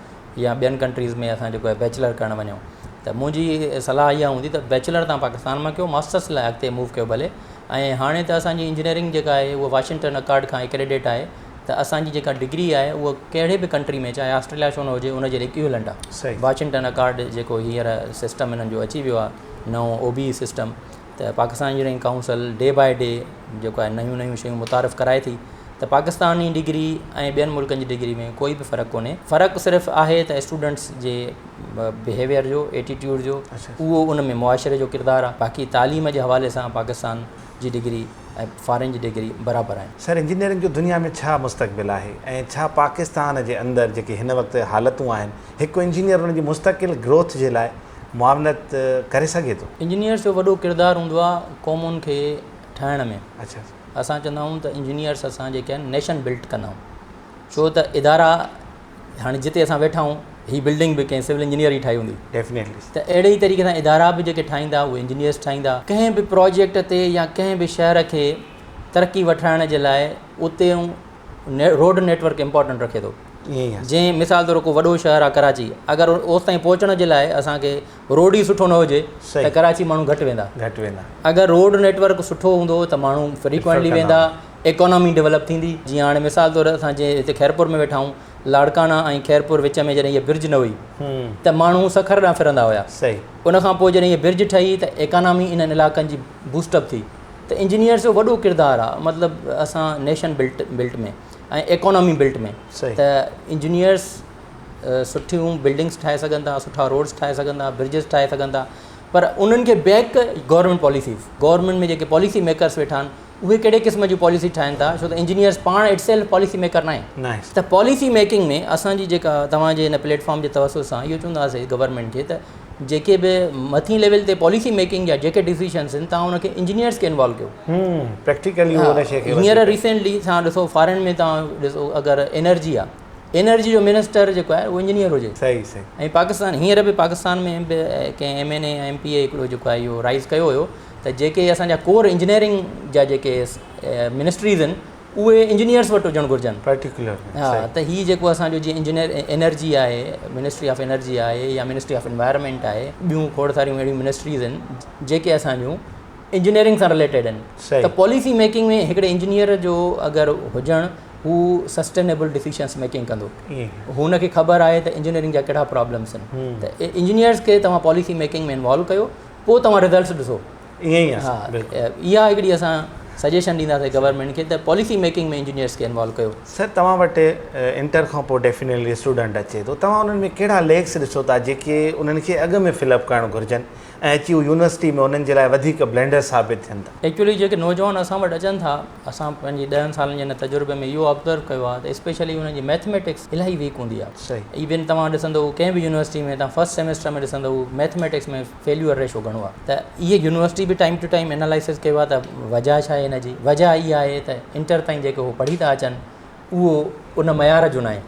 يا ٻين ڪنٽريز ۾ اسان جيڪو آهي بيچلر ڪرڻ وڃون ته منهنجي صلاح اها هوندي ته بيچلر توهان پاڪستان مان ڪيو ماسٽرس لاء اڳتي موو ڪيو ڀلي ۽ هاڻي ته اسان جي انجنيئرنگ جيڪا آهي اها واشنگٽن اڪارڊ کان اڪريڊيٽ آهي ته اسان جي جيڪا ڊگري آهي اها ڪهڙي به ڪنٽري ۾ چاهي آسٽريليا ڇو نه هجي ان جي ايڪويلنٽ آهي واشنگٽن اڪارڊ جيڪو هينئر سسٽم انهن جو اچي ويو آهي نئون او بي اي سسٽم ته Pakistan engineering council day by day جيڪو آهي نيون نيون شيون متعارف ڪرائي ٿي ته پاڪستاني ڊگري ۽ ٻين ملڪن جي ڊگري ۾ ڪوئي به فرق ڪونهي فرق صرف آهي ته اسٽوڊنٽس جي بهيويئر جو ايٽيٽيوڊ جو اهو ان ۾ معاشري جو ڪردار آهي باقي تعليم جي حوالي سان پاڪستان جي ڊگري ۽ فارين جي ڊگري برابر آهن. سر انجنيئرنگ جو دنيا ۾ ڇا مستقبل آهي ۽ ڇا پاڪستان جي اندر جيڪي هن وقت حالتون آهن هڪ انجنيئر ان جي مستقل گروٿ جي لاء معاونت ڪري سگهي ٿو؟ انجنيئرس جو وڏو ڪردار هوندو آهي قومن کي ٺاهڻ ۾. اڇا. اسان چوندا آهيون ته انجنيئرس اسان جيڪي آهن نيشن بلٽ ڪندا آهيون ڇو ته ادارا هاڻي جتي اسان ويٺا آهيون هي بلڊنگ به ڪنهن سول انجنيئر ئي ٺاهي هوندي ڊيفنيٽلي ته اهڙي ئي طريقي سان ادارا به جيڪي ٺاهيندا اهي انجنيئرس ٺاهيندا ڪنهن به پروجيڪٽ تي يا ڪنهن به شهر کي ترقي وٺرائڻ جي لاء اتي روڊ نيٽ ورڪ امپارٽنٽ رکي ٿو جنهن مثال طور ڪو وڏو شهر آهي ڪراچي اگر اوستائين پهچڻ جي لاء اسان کي روڊ ئي سٺو نه هجي ته ڪراچي ماڻهو گهٽ ويندا گهٽ ويندا اگر روڊ نيٽ ورڪ سٺو هوندو ته ماڻهو فريڪوئنٽلي ويندا ايڪانامي ڊولپ ٿيندي جيئن هاڻي مثال طور اسان جي هتي خيرپور ۾ ويٺا آهيون لاڙڪاڻا ۽ خيرپور وچ ۾ جڏهن هيء برج نه هئي ته ماڻهو سکر ڏانهن ڦرندا هيا ان کان پوء جڏهن هيء برج ٺهي ته ايڪانامي انهن علائقن جي بوسٽ اپ ٿي ته انجنيئرس جو وڏو ڪردار آهي مطلب اسان nation built built ۾ ۽ economy built ۾ ته انجنيئرس سٺيون بلڊنگس ٺاهي سگهن ٿا سٺا روڊس ٺاهي سگهن ٿا برجز ٺاهي سگهن ٿا پر انهن کي بيڪ گورنمينٽ پاليسيز گورنمينٽ ۾ جيڪي پاليسي ميڪرس ويٺا آهن اهي ڪهڙي قسم جون پاليسي ٺاهين ٿا ڇو ته انجنيئرس پاڻ it self policy maker ناهي ته پاليسي ميڪنگ ۾ اسان جي جيڪا توهان جي هن پليٽ فارم جي توسط سان اهو چونداسين گورنمينٽ کي ته جيڪي به مٿين ليول تي پاليسي ميڪنگ جا جيڪي ڊسيشنس آهن توهان ان کي انجنيئرس کي انوالو ڪيو پريڪٽيڪلي ان شي کي هينئر ريسينٽلي توهان ڏسو فارن ۾ توهان ڏسو اگر انرجي آهي انرجي جو منسٽر جيڪو آهي اهو انجنيئر هجي صحيح صحيح ۽ پاڪستان هينئر به پاڪستان ۾ به ڪنهن ايم اين اي ايم پي اي هڪڙو جيڪو آهي اهو رائز ڪيو هيو ته جيڪي اسان جا ڪور انجنيئرنگ جا جيڪي منسٽريز آهن اهي انجنيئرس وٽ هجڻ گهرجن پرٽيڪولر ها ته هي جيڪو اسان جو جيئن انجنيئر انرجي آهي منسٽري آف انرجي آهي يا منسٽري آف انوائرمينٽ آهي ٻيون کوڙ ساريون اهڙيون منسٽريز آهن جيڪي اسان جون انجنيئرنگ سان رليٽيڊ آهن ته پاليسي ميڪنگ ۾ هڪڙي انجنيئر جو اگر هجڻ هو سسٽينيبل ڊسيشنس ميڪنگ ڪندو هن کي خبر آهي ته انجنيئرنگ جا ڪهڙا پرابلمس آهن ته انجنيئرس کي توهان پاليسي ميڪنگ ۾ انوالو ڪيو پوء توهان رزلٽس ڏسو. ائين ئي آهي ها اها هڪڙي اسان سجيشن ڏينداسين گورنمينٽ کي ته پاليسي ميڪنگ ۾ انجنيئرس کي انوالو ڪيو. سر توهان وٽ انٽر کان پوء ڊيفينيٽلي اسٽوڊنٽ اچي ٿو توهان انهن ۾ ڪهڙا ليڪس ڏسو ٿا جيڪي انهن کي اڳ ۾ فل اپ ڪرڻ گهرجن ۽ اچي هو يونيورسٽي ۾ انهن جي لاء وڌيڪ بلينڊر ثابت ٿين ٿا. ايڪچولي جيڪي نوجوان اسان وٽ اچن ٿا اسان پنهنجي ڏهن سالن جي هن تجربي ۾ اهو آبزرو ڪيو آهي ته اسپيشلي انهن جي ميٿميٽڪس الاهي ويڪ هوندي آهي ايون توهان ڏسندو ڪنهن به يونيورسٽي ۾ توهان فرسٽ سيمسٽر ۾ ڏسندو ميٿميٽڪس ۾ فيليور ريشو گهڻو آهي ته اهي يونيورسٽي به ٽائيم ٽو ٽائيم انالائسز ڪيو آهي ته وجهه ڇا آهي ان جي وجهه اها آهي ته انٽر تائين جيڪو هو پڙهي ٿا اچن اهو ان معيار جو ناهي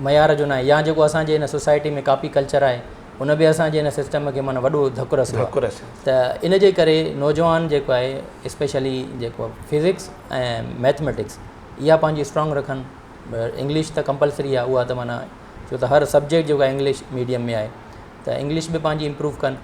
معيار جو ناهي يا جيڪو اسان جي هن سوسائٽي ۾ ڪاپي ڪلچر آهي ان به اسان جي هن سسٽم کي معنيٰ وڏو ڌڪ رسيو آهي ته ان جي ڪري نوجوان جيڪو آهي اسپيشلي جيڪو فزڪس ۽ ميٿميٽڪس اها پنهنجي اسٽرانگ رکن انگلش ته ڪمپلسري آهي اها ته معنيٰ ڇو ته هر سبجيڪٽ جيڪو آهي انگلش ميڊيم ۾ آهي ته انگلش به پنهنجي امپروو ڪن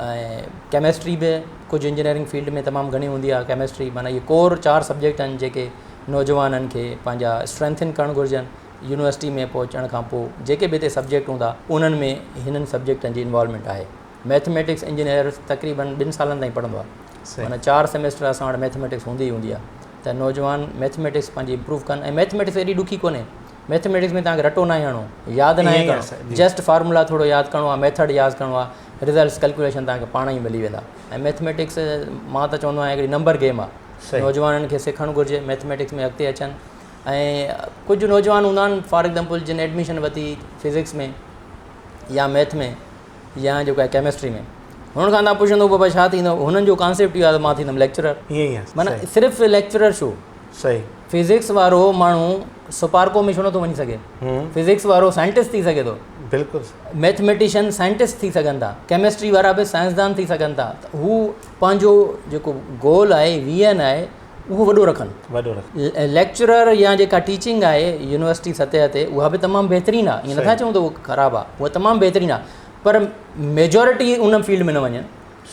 ۽ ڪيمسٽري به ڪجهه انجنيئرنگ فيلڊ ۾ تمام گهڻي هوندي آهي ڪيمسٽري معنيٰ اهي ڪور چار سبجيڪٽ آهن جيڪي نوجوانن کي پنهنجا اسٽرينٿن ڪرڻ گهرجن يونيورسٽي ۾ پهچڻ کان پوء جيڪي به هتي سبجيڪٽ هوندا انهن ۾ هنن سبجيڪٽن جي انوالومينٽ آهي ميٿميٽڪس انجنيئر تقريبن ٻن سالن تائين پڙهندو آهي معنيٰ چار سيمسٽر اسان وٽ ميٿميٽڪس هوندي ئي هوندي آهي ته نوجوان ميٿميٽڪس پنهنجي امپروو ڪن ۽ ميٿميٽڪس ايڏي ڏکي ڪونهي ميٿميٽڪس ۾ توهان کي رٽو ناهي هڻڻو، ياد ناهي ڪرڻو، جسٽ فارمولا ٿورو ياد ڪرڻو آهي، ميٿڊ ياد ڪرڻو آهي، رزلٽس ڪلڪوليشن توهان کي پاڻ ئي ملي ويندا ۽ ميٿميٽڪس مان ته چوندو آهيان هڪڙي نمبر گيم آهي نوجوانن کي سکڻ گهرجي ميٿميٽڪس ۾ اڳتي اچن ۽ ڪجهه نوجوان هوندا آهن فار ايگزامپل جن ايڊميشن ورتي فزڪس ۾ يا ميٿ ۾ يا جيڪو آهي ڪيمسٽري ۾ هنن کان توهان پڇندو بابا ڇا ٿيندو هنن جو ڪانسيپٽ اهو آهي ته مان ٿيندم ليڪچرر معنيٰ صرف ليڪچرر ڇو صحيح. فزڪس وارو ماڻهو سپارڪو ۾ ڇو نٿو وڃي سگهي؟ فزڪس وارو سائنٽسٽ ٿي سگهي ٿو. بلڪل. ميٿميٽيشن سائنٽسٽ ٿي سگهن ٿا. ڪيمسٽري وارا به سائنسدان ٿي سگهن ٿا. ته هو پنهنجو جيڪو گول آهي، ويئن آهي، اهو وڏو رکن. وڏو رکن. ليڪچرر يا جيڪا ٽيچنگ آهي يونيورسٽي سطح تي اها به تمام بهترين آهي. ائين نٿا چئون ته اها خراب آهي. اها تمام بهترين آهي. پر ميجارٽي ان فيلڊ ۾ نه وڃن.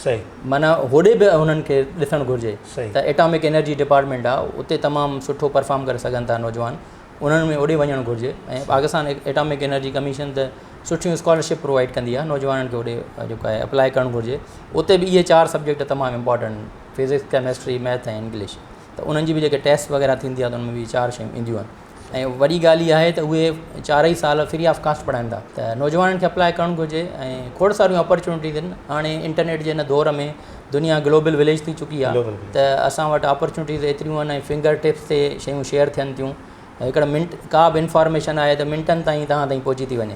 صحيح. معنيٰ هوڏي به انهن کي ڏسڻ گهرجي ته ايٽامڪ انرجي ڊپارٽمينٽ آ اتي تمام سٺو پرفارم ڪري سگهن ٿا نوجوان انهن ۾ هوڏي وڃڻ گهرجي ۽ پاڪستان ايٽامڪ انرجي ڪميشن ته سٺيون اسڪالرشپ پرووائيڊ ڪندي آ نوجوانن کي هوڏي جيڪو آهي اپلائي ڪرڻ گهرجي اتي به اهي چار سبجيڪٽ تمام امپارٽنٽ آهن فزڪس ڪيمسٽري ميٿ ۽ انگلش ته انهن جي به جيڪي ٽيسٽ وغيره ٿيندي آ ته ان ۾ به چار شيون اينديون آهن ۽ وڏي ڳالهه اها آهي ته اهي چارئي سال فري آف ڪاسٽ پڙهائين ٿا ته نوجوانن کي اپلاء ڪرڻ گهرجي ۽ کوڙ ساريون اپرچونٽيز آهن هاڻي انٽرنيٽ جي هن دور ۾ دنيا گلوبل وليج ٿي چڪي آهي ته اسان وٽ اپرچونٽيز ايتريون آهن ۽ فنگر ٽپس تي شيون شيئر ٿين ٿيون هڪڙا منٽ ڪا به انفارميشن آهي ته منٽن تائين توهان تائين پهچي ٿي وڃي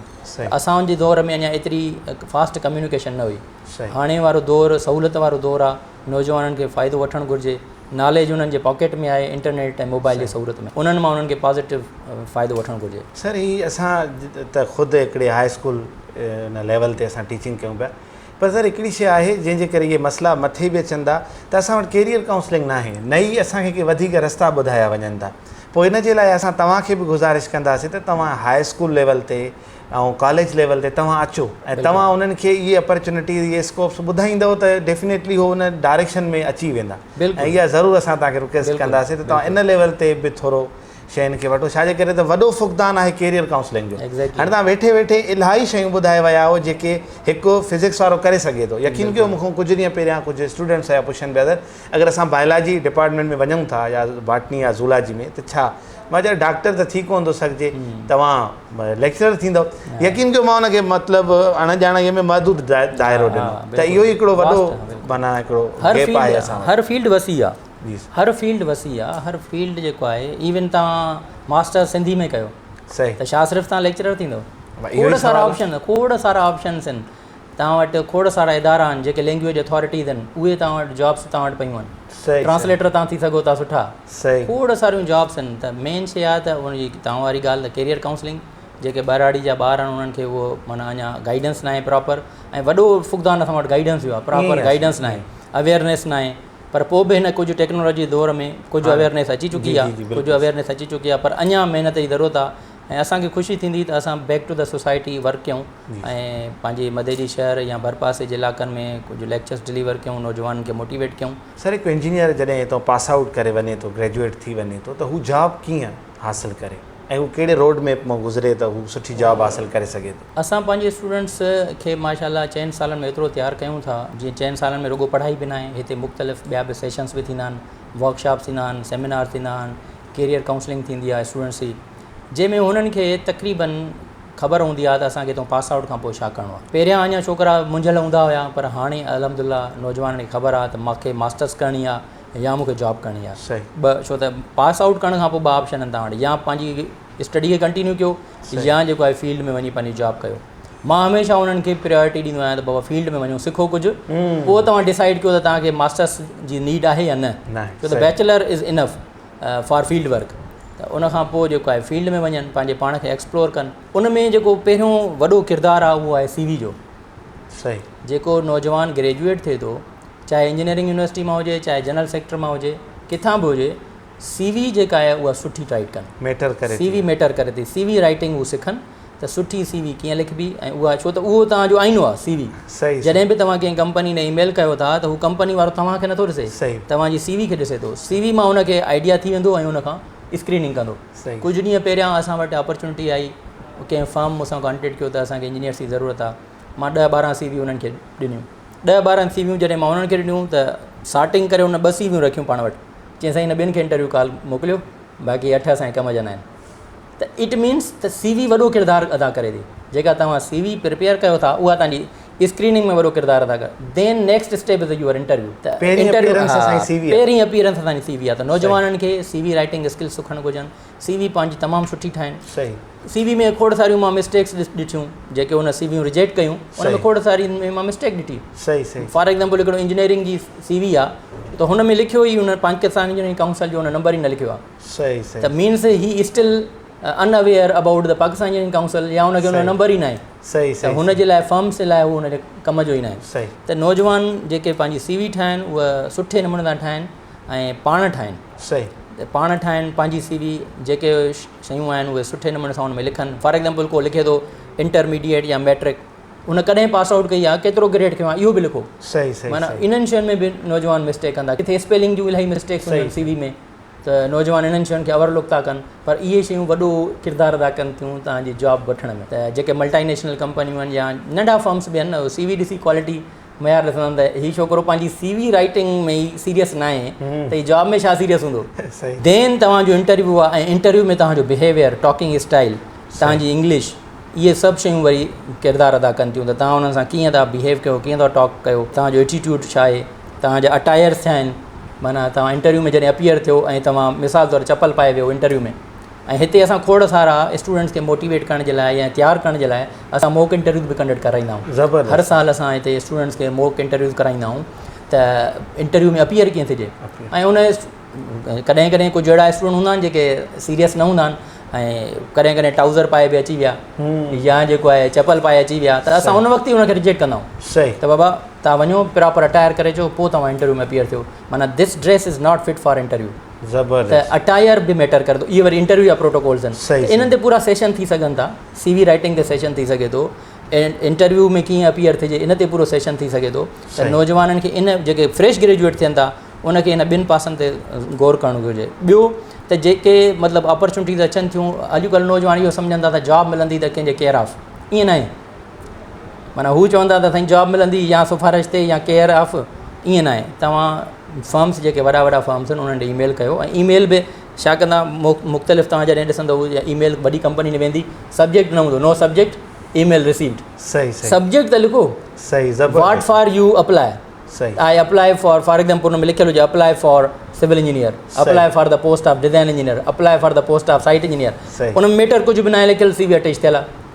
اسان جي دور ۾ اڃا ايتري فاسٽ ڪميونيڪيشن نه هئي هاڻي وارو دور سهولت وارو دور آهي نوجوانن کي فائدو وٺڻ گهرجي. ناليج انهن جي پاڪيٽ ۾ آهي انٽرنيٽ ۽ موبائل جي سهولت ۾ انهن مان انهن کي پازيٽو فائدو وٺڻ گهرجي. سر هي اسان ته خود هڪڙي هاء اسڪول ان ليول تي اسان ٽيچنگ ڪيون پيا پر سر هڪڙي شيء آهي جنهن جي ڪري اهي مسئلا مٿي به اچن ٿا ته اسان وٽ ڪيريئر ڪائونسلنگ ناهي نه ئي اسان کي ڪي وڌيڪ رستا ٻڌايا وڃن ٿا پوء ان جي لاء اسان توهان کي به گذارش ڪنداسين ته توهان هاء اسڪول ليول تي ۽ ڪاليج ليول تي توهان اچو ۽ توهان انهن کي اهي اپرچونٽيز اهي اسڪوپس ٻڌائيندؤ ته ڊيفينيٽلي هو ان ڊائريڪشن ۾ اچي ويندا ۽ اها ضرور اسان توهان کي رڪويسٽ ڪنداسين ته توهان ان ليول تي به ٿورو شين کي وٺو ڇاجي ڪري ته وڏو فقدان آهي ڪيريئر ڪائونسلنگ جو هاڻي توهان ويٺي ويٺي الاهي شيون ٻڌائي ويا آهيو جيڪي هڪ فزڪس وارو ڪري سگهي ٿو يقين ڪيو مون کان ڪجهه ڏينهن پهريان ڪجهه اسٽوڊنٽس آيا پڇن پيا ته اگر اسان بائلاجي ڊپارٽمينٽ ۾ وڃون ٿا يا باٽني يا زولاجي ۾ ته ڇا مان چيو ڊاڪٽر ته ٿي ڪونه ٿو سگهجي توهان ليڪچرر ٿيندو يقين ڪيو مان ان کي مطلب اڻ ڄاڻائي ۾ محدود دائرو ڏنو ته اهو ئي هڪڙو وڏو معنيٰ هڪڙو گيپ آهي اسان وٽ هر فيلڊ وسيع آهي هر فيلڊ وسيع آهي هر فيلڊ جيڪو آهي ايون توهان ماسٽر سنڌي ۾ ڪيو ته شاهه صرف توهان ليڪچرر ٿيندو کوڙ سارا آپشن کوڙ سارا آپشنس آهن توهان وٽ کوڙ سارا ادارا آهن جيڪي لينگويج اٿارٽيز آهن اهي توهان وٽ جابس توهان وٽ پيون آهن ٽرانسليٽر توهان ٿي سگهو ٿا سٺا کوڙ ساريون جابس آهن ته مين شي آهي ته ان جي توهان واري ڳالهه ته ڪيريئر ڪائونسلنگ جيڪي ٻهراڙي جا ٻار آهن انهن کي اهو معنيٰ اڃا گائيڊنس ناهي پراپر ۽ وڏو فقدان اسان وٽ گائيڊنس جو آهي پراپر گائيڊنس ناهي اويئرنيس ناهي پر پوء به هن ڪجهه ٽيڪنالاجي دور ۾ ڪجهه اويئرنيس اچي چڪي آهي ڪجهه اويئرنيس اچي چڪي آهي پر اڃا محنت جي ضرورت آهي ۽ اسان کي خوشي ٿيندي ته اسان back to the society work ڪيون ۽ پنهنجي مديجي شهر يا ڀرپاسي جي علائقن ۾ ڪجهه ليڪچرس ڊليور ڪيون نوجوانن کي موٽيويٽ ڪيون. سر هڪ انجنيئر جڏهن هتان پاس آئوٽ ڪري وڃي ٿو گريجوئيٽ ٿي وڃي ٿو ته هو جاب ڪيئن حاصل ڪري ۽ هو ڪهڙي روڊ ميپ مان گذري ته هو سٺي جاب حاصل ڪري سگهي ٿو. اسان پنهنجي اسٽوڊنٽس کي ماشاء الله چئن سالن ۾ ايترو تيار ڪيون ٿا جيئن چئن سالن ۾ رڳو پڙهائي به ناهي هتي مختلف ٻيا به سيشنس به ٿيندا آهن ورڪشاپس ٿيندا آهن سيمينار ٿيندا آهن ڪيريئر ڪائونسلنگ ٿيندي آهي اسٽوڊنٽس جي جنهن ۾ هنن کي تقريبن خبر هوندي آهي ته اسان کي هتان پاس آئوٽ کان پوء ڇا ڪرڻو آهي پهريان اڃا ڇوڪرا منجهيل هوندا هيا پر هاڻي الحمد لله نوجوانن کي خبر آهي ته مونکي ماسٽرس ڪرڻي آهي يا مونکي جاب ڪرڻي آهي ٻه ڇو ته پاس آئوٽ ڪرڻ کان پوء ٻه آپشن آهن توهان وٽ يا پنهنجي اسٽڊي کي ڪنٽينيو ڪيو يا جيڪو آهي فيلڊ ۾ وڃي پنهنجي جاب ڪيو مان هميشه انهن کي پريورٽي ڏيندو آهيان ته بابا فيلڊ ۾ وڃو سکو ڪجهه پوء توهان ڊسائيڊ ڪيو ته توهان کي ماسٽرس جي نيڊ آهي يا نه ڇو ته bachelor is enough for field work ته ان کان پوء جيڪو آهي فيلڊ ۾ وڃن پنهنجي پاڻ کي ايڪسپلور ڪن ان ۾ جيڪو پهريون وڏو ڪردار آهي اهو آهي سي وي جو صحيح جيڪو نوجوان گريجوئيٽ ٿئي ٿو چاهي انجنيئرنگ يونيورسٽي مان هجي چاهي جنرل سيڪٽر مان هجي ڪٿان به هجي سي وي جيڪا آهي اها سٺي ٽائيپ ڪن ميٽر ڪري سي وي ميٽر ڪري ٿي سي وي رائيٽنگ هو سکن ته سٺي سي وي ڪيئن لکبي ۽ اها ڇو ته اهو توهان جو آئينو آهي سي وي جڏهن به توهان ڪنهن ڪمپني ڏي اي ميل ڪيو ٿا ته هو ڪمپني وارو توهان کي نٿو ڏسي توهان جي سي وي کي ڏسي ٿو سي وي مان ان کي آئيڊيا ٿي ويندو ۽ ان کان اسڪريننگ ڪندو ڪجهه ڏينهن پهريان اسان وٽ اپرچونٽي آئي ڪنهن فرم مون سان ڪانٽيڪٽ ڪيو ته اسان کي انجنيئرس جي ضرورت آهي مان ڏهه ٻارهن سي وي انهن کي ڏنيون ڏهه ٻارهن سي ويون جڏهن مان انهن کي ڏنيون ته سارٽنگ ڪري ان ٻه سي ويون رکيون پاڻ وٽ چيائين سائين هن ٻن کي انٽرويو ڪال موڪليو باقي اٺ اسان جي ڪم جا ناهن ته it means ته سي وي وڏو ڪردار ادا ڪري ٿي جيڪا توهان سي وي پريپيئر ڪيو ٿا اها توهان جي اسڪريننگ ۾ وڏو ڪردار ادا ڪري then next step is your interview ته انٽرويو پهرين اپيئرنس اسان جي سي وي آهي ته نوجوانن کي سي وي رائٽنگ اسڪل سکڻ گهرجن سي وي پنهنجي تمام سٺي ٺاهن سي وي ۾ کوڙ ساريون مان مسٽيڪس ڏٺيون جيڪي ان سي ويون ريجيڪٽ ڪيون ان ۾ کوڙ ساري ۾ مان مسٽيڪ ڏٺي فار ايگزامپل هڪڙو انجنيئرنگ جي سي وي آ ته هن ۾ لکيو ئي ان پاڪستان انجنيئرنگ ڪائونسل جو ان نمبر ئي نه لکيو آ ته means he still in aware about the Pakistan engineering council يا ان کي ان نمبر ئي ناهي ته هن جي لاء فرمس جي لاء هو ان جي ڪم جو ئي ناهي ته نوجوان جيڪي پنهنجي سي وي ٺاهن اها سٺي نموني سان ٺاهن ۽ پاڻ ٺاهن پاڻ ٺاهن پنهنجي سي وي جيڪي شيون آهن اهي سٺي نموني سان ان ۾ لکن فار ايگزامپل ڪو لکي ٿو انٽرميڊيٽ يا ميٽرڪ ان ڪڏهن پاس آئوٽ ڪئي آهي ڪيترو گريڊ کنيو آهي اهو به لکو صحيح صحيح معنيٰ انهن شين ۾ به نوجوان مسٽيڪ ڪندا ڪٿي اسپيلنگ جون الاهي مسٽيڪس هونديون آهن سي وي ۾ ته نوجوان انهن شين کي اوور لڪ ٿا ڪن پر اهي شيون وڏو ڪردار ادا ڪن ٿيون توهان جي جاب وٺڻ ۾ ته جيڪي ملٽائي نيشنل ڪمپنيون آهن يا ننڍا فرمس به آهن سي وي ڏسي ڪوالٽي معيار ڏسندا آهن ته هي ڇوڪرو پنهنجي سي وي رائيٽنگ ۾ ئي سيريس ناهي ته هي جاب ۾ ڇا سيريس هوندو دين توهان جو انٽرويو آهي ۽ انٽرويو ۾ توهان جو بيهيويئر ٽاڪنگ اسٽائل توهان جي انگلش اهي سڀ شيون وري ڪردار ادا ڪن ٿيون ته توهان انهن سان ڪيئن ٿا بيهيو ڪيو ڪيئن ٿا ٽاڪ ڪيو توهان جو ايٽيٽيوڊ ڇا آهي توهان جا اٽائرس ڇا آهن معنيٰ توهان انٽرويو ۾ جڏهن اپيئر ٿيو ۽ توهان مثال طور چپل پائي ويو انٽرويو ۾ ۽ هتي اسان کوڙ سارا اسٽوڊنٽس کي موٽيويٽ ڪرڻ جي لاء يا تيار ڪرڻ جي لاء اسان موڪ انٽرويوز به ڪنڊڪٽ ڪرائيندا آهيون زبردست هر سال اسان هتي اسٽوڊنٽس کي موڪ انٽرويوز ڪرائيندا آهيون ته انٽرويو ۾ اپيئر ڪيئن ٿجي ۽ ان ڪڏهن ڪڏهن ڪجهه اهڙا اسٽوڊنٽ هوندا آهن جيڪي سيريس نه هوندا آهن ۽ ڪڏهن ڪڏهن ٽائوزر پائي به اچي ويا يا جيڪو آهي چپل پائي اچي ويا ته اسان ان وقت ئي ان کي ريجيڪٽ ڪندا آهيون صحيح ته بابا توهان وڃو پراپر اٽائر ڪري اچو پوء توهان انٽرويو ۾ اپيئر ٿيو معنيٰ this dress is not fit for interview زبردست ته اٽائر به ميٽر ڪري ٿو اهي وري انٽرويو جا پروٽوڪولز آهن صحيح ته انهن تي پورا سيشن ٿي سگهن ٿا سي وي رائٽنگ تي سيشن ٿي سگهي ٿو انٽرويو ۾ ڪيئن اپيئر ٿجي ان تي پورو سيشن ٿي سگهي ٿو ته نوجوانن کي ان جيڪي فريش گريجوئيٽ ٿين ٿا ان کي ان ٻن پاسن تي غور ڪرڻ گهرجي ٻيو ته جيڪي مطلب اپرچونٽيز اچن ٿيون اڄڪلهه نوجوان اهو سمجهن ٿا ته جاب ملندي ته ڪنهن جي ڪيئر آف ائين ناهي معنيٰ هو چون ٿا ته سائين جاب ملندي يا سفارش تي يا ڪيئر آف ائين ناهي توهان فرمس جيڪي وڏا وڏا فرمس آهن انهن ڏي اي ميل ڪيو ۽ اي ميل به ڇا ڪندا مختلف توهان جڏهن ڏسندو اي ميل وڏي ڪمپني ۾ ويندي سبجيڪٽ نه هوندو نو سبجيڪٽ اي ميل رسيوڊ صحيح صحيح سبجيڪٽ ته لکو صحيح زبردست what for you apply صحيح آء اپلائي فار فار ايگزامپل ان ۾ لکيل هجي apply for civil engineer apply for the post of design engineer apply for the post of site engineer صحيح ان ۾ ميٽر ڪجهه به ناهي لکيل سي وي اٽيچ ٿيل آهي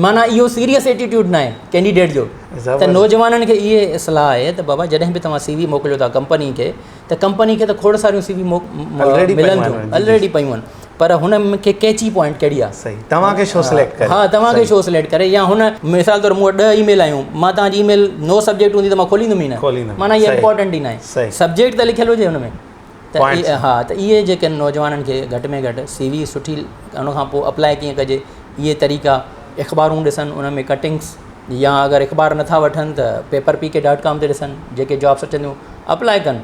معنيٰ اهو سيريس ايٽيٽيوڊ ناهي ڪينڊيڊيٽ جو ته نوجوانن کي اهي اصلاح آهي ته بابا جڏهن به توهان سي وي موڪليو ٿا ڪمپني کي ته ڪمپني کي ته کوڙ ساريون سي وي ملن ٿيون الريڊي پيون آهن پر هن کي ڪيچي پوائنٽ ڪهڙي آهي صحيح توهان کي شو سليڪٽ ڪري ها توهان کي شو سليڪٽ ڪري يا هن مثال طور مون وٽ 10 اي ميل آيون مان توهان جي اي ميل نو سبجيڪٽ هوندي ته مان کوليندم ئي نه معنيٰ اها امپورٽنٽ ئي ناهي سبجيڪٽ ته لکيل هجي هن ۾ ته ها ته اهي جيڪي نوجوانن کي گهٽ ۾ گهٽ سي وي سٺي ان کان پوء اپلائي ڪيئن ڪجي اهي طريقا اخبارون ڏسن ان ۾ ڪٽنگس يا اگر اخبار نٿا وٺن ته paper P K dot com تي ڏسن جيڪي جابس اچن ٿيون اپلائي ڪن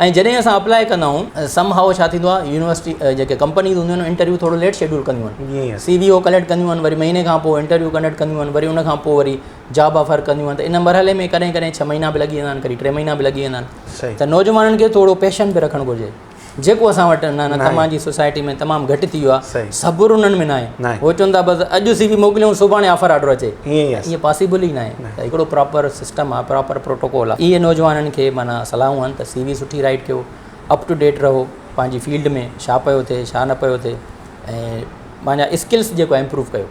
۽ جڏهن اسان اپلائي ڪندا آهيون سم هائو ڇا ٿيندو آهي يونيورسٽي جيڪي ڪمپنيز هونديون آهن انٽرويو ٿورو ليٽ شيڊول ڪنديون آهن سي وي هو ڪليڪٽ ڪنديون آهن وري مهيني کان پوء انٽرويو ڪنڊڪٽ ڪنديون آهن وري ان کان پوء وري جاب آفر ڪنديون آهن ته ان مرحلي ۾ ڪڏهن ڪڏهن ڇهه مهينا به لڳي ويندا آهن ڪڏهن ٽي مهينا به لڳي ويندا آهن ته نوجوانن کي ٿورو پيشن به رکڻ گهرجي جيڪو اسان وٽ نه نه تمان جي سوسائٽي ۾ تمام گهٽ ٿي ويو آهي صبر انهن ۾ ناهي هو چون ٿا بس اڄ سي وي موڪليون سڀاڻي آفر آرڊر اچي ائين پاسيبل ئي ناهي ته هڪڙو پراپر سسٽم آهي پراپر پروٽوڪول آهي اهي نوجوانن کي معنيٰ صلاحون آهن ته سي وي سٺي رائيٽ ڪيو اپ ٽو ڊيٽ رهو پنهنجي فيلڊ ۾ ڇا پيو ٿئي ڇا نه پيو ٿئي ۽ پنهنجا اسڪلس جيڪو آهي امپروو ڪيو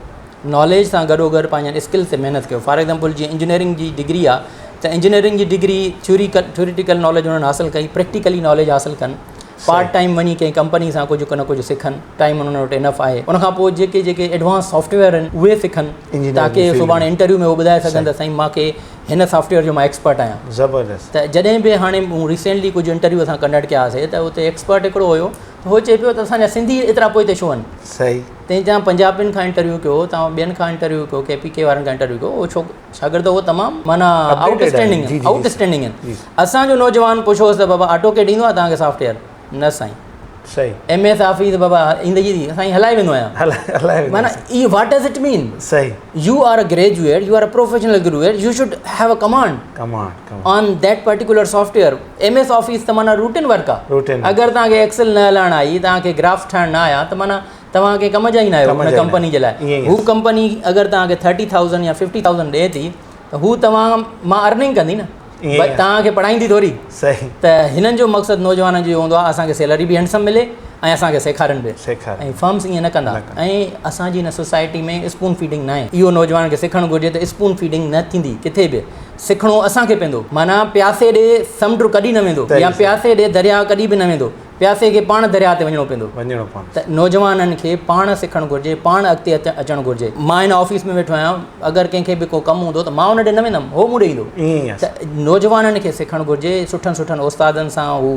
ناليج سان گڏو گڏ پنهنجن اسڪلز تي محنت ڪيو فار ايگزامپل جيئن انجنيئرنگ جي ڊگري آ ته انجنيئرنگ جي ڊگري ٿيوريڪل ٿيوريٽيڪل ناليج انهن حاصل ڪئي پريڪٽيڪلي ناليج حاصل ڪن پارٽ ٽائيم وڃي ڪنهن ڪمپني سان ڪجهه نه ڪجهه سکن ٽائيم انهن وٽ انف آهي ان کان پوء جيڪي جيڪي ايڊوانس سافٽويئر آهن اهي سکن تاڪي سڀاڻي انٽرويو ۾ هو ٻڌائي سگهن ته سائين مانکي هن سافٽويئر جو مان ايڪسپرٽ آهيان زبردست ته جڏهن به هاڻي مون ريسينٽلي ڪجهه انٽرويو اسان ڪنڊڪٽ ڪياسي ته اتي ايڪسپرٽ هڪڙو هيو ته هو چئي پيو ته اسان جا سنڌي ايترا پوئتي ڇو آهن صحيح تنهن تان پنجابين کان انٽرويو ڪيو تان ٻين کان انٽرويو ڪيو ڪي پي ڪي وارن کان انٽرويو ڪيو اهو ڇوڪ شاگرد هو تمام معنيٰ آئوٽ اسٽينڊنگ آئوٽ اسٽينڊنگ آهن اسان جو نوجوان پڇوس ته بابا آٽو ڪيڊ ايندو آهي توهان کي سافٽ ويئر نه سائين صحيح ايم ايس آفيس بابا ايندي ئي سائين هلائي ويندو آهيان هلائي ويندو معنيٰ اي what does it مين صحيح you are a graduate you are a professional graduate you should have a command command on that particular software M S office ته معنيٰ روٽين ورڪ آهي روٽين اگر توهان کي ايڪسل نه هلائڻ آئي توهان کي گرافس ٺاهڻ نه آيا ته معنيٰ توهان ڪنهن ڪم جا ئي ناهيو ان ڪمپني جي لاء هو ڪمپني اگر توهان کي ٿرٽي ٿائوزنڊ يا ففٽي ٿائوزنڊ ڏئي ٿي ته هو توهان مان ارننگ ڪندي نه توهان کي پڙهائيندي ٿوري ته هنن جو مقصد نوجوانن جو هوندو آهي اسان کي سيلري به هينڊسم ملي ۽ اسان کي سيکارن به ۽ فرمس ائين نه ڪندا ۽ اسان جي هن سوسائٽي ۾ اسپون فيڊنگ ناهي اهو نوجوانن کي سکڻ گهرجي ته اسپون فيڊنگ نه ٿيندي ڪٿي به سکڻو اسان کي پوندو معنيٰ پياسي ڏي سمنڊ ڪڏهن نه ويندو يا پياسي ڏي درياء ڪڏهن به نه ويندو پياسي کي پاڻ درياء تي وڃڻو پوندو. وڃڻو پوندو. ته نوجوانن کي پاڻ سکڻ گهرجي، پاڻ اڳتي اچڻ گهرجي. مان هن آفيس ۾ ويٺو آهيان، اگر ڪنهن کي به ڪو ڪم هوندو ته مان ان ڏي نه ويندم، هو مون ڏي ايندو. ائين ئي آهي. ته نوجوانن کي سکڻ گهرجي، سٺن سٺن استادن سان هو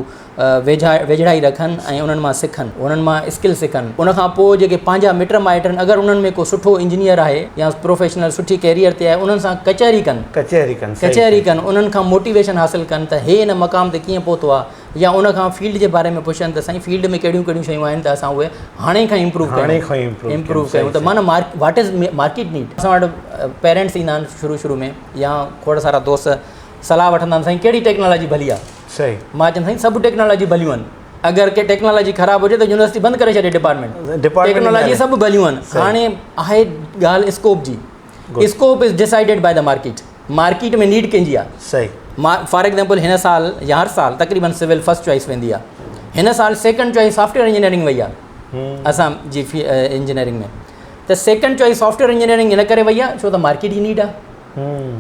ويجها ويجهڙائي رکن ۽ انهن مان سکن، انهن مان اسڪل سکن. ان کان پوء جيڪي پنهنجا مٽ مائٽ آهن، اگر انهن ۾ ڪو سٺو انجنيئر آهي يا پروفيشنل سٺي ڪيريئر تي آهي، انهن سان ڪچهري ڪن. ڪچهري ڪن، صحيح. ڪچهري ڪن، انهن کان موٽيويشن حاصل ڪن ته هي ان مقام تي ڪيئن پهتو آهي. يا ان کان فيلڊ جي باري ۾ پڇن ته سائين فيلڊ ۾ ڪهڙيون ڪهڙيون شيون آهن ته اسان اهي هاڻي کان امپروو ڪيون هاڻي کان امپروو امپروو ڪيون ته معنيٰ what is market need اسان وٽ پيرنٽس ايندا آهن شروع شروع ۾ يا کوڙ سارا دوست صلاح وٺندا آهن سائين ڪهڙي ٽيڪنالاجي ڀلي آهي صحيح مان چوندو سائين سڀ ٽيڪنالاجي ڀليون آهن اگر ڪي ٽيڪنالاجي خراب هجي ته يونيورسٽي بند ڪري ڇڏي ڊپارٽمينٽ ٽيڪنالاجي سڀ ڀليون آهن هاڻي آهي ڳالهه اسڪوپ جي scope is decided by the market market ۾ need ڪنهن جي آ صحيح فار ايگزامپل هن سال يا هر سال تقريبن سول فرسٽ چوائس ويندي آ هن سال سيڪنڊ چوائس سافٽويئر انجنيئرنگ وئي آ اسان جي انجنيئرنگ ۾ ته سيڪنڊ چوائس سافٽويئر انجنيئرنگ ان ڪري وئي آ ڇو ته مارڪيٽ جي نيڊ آ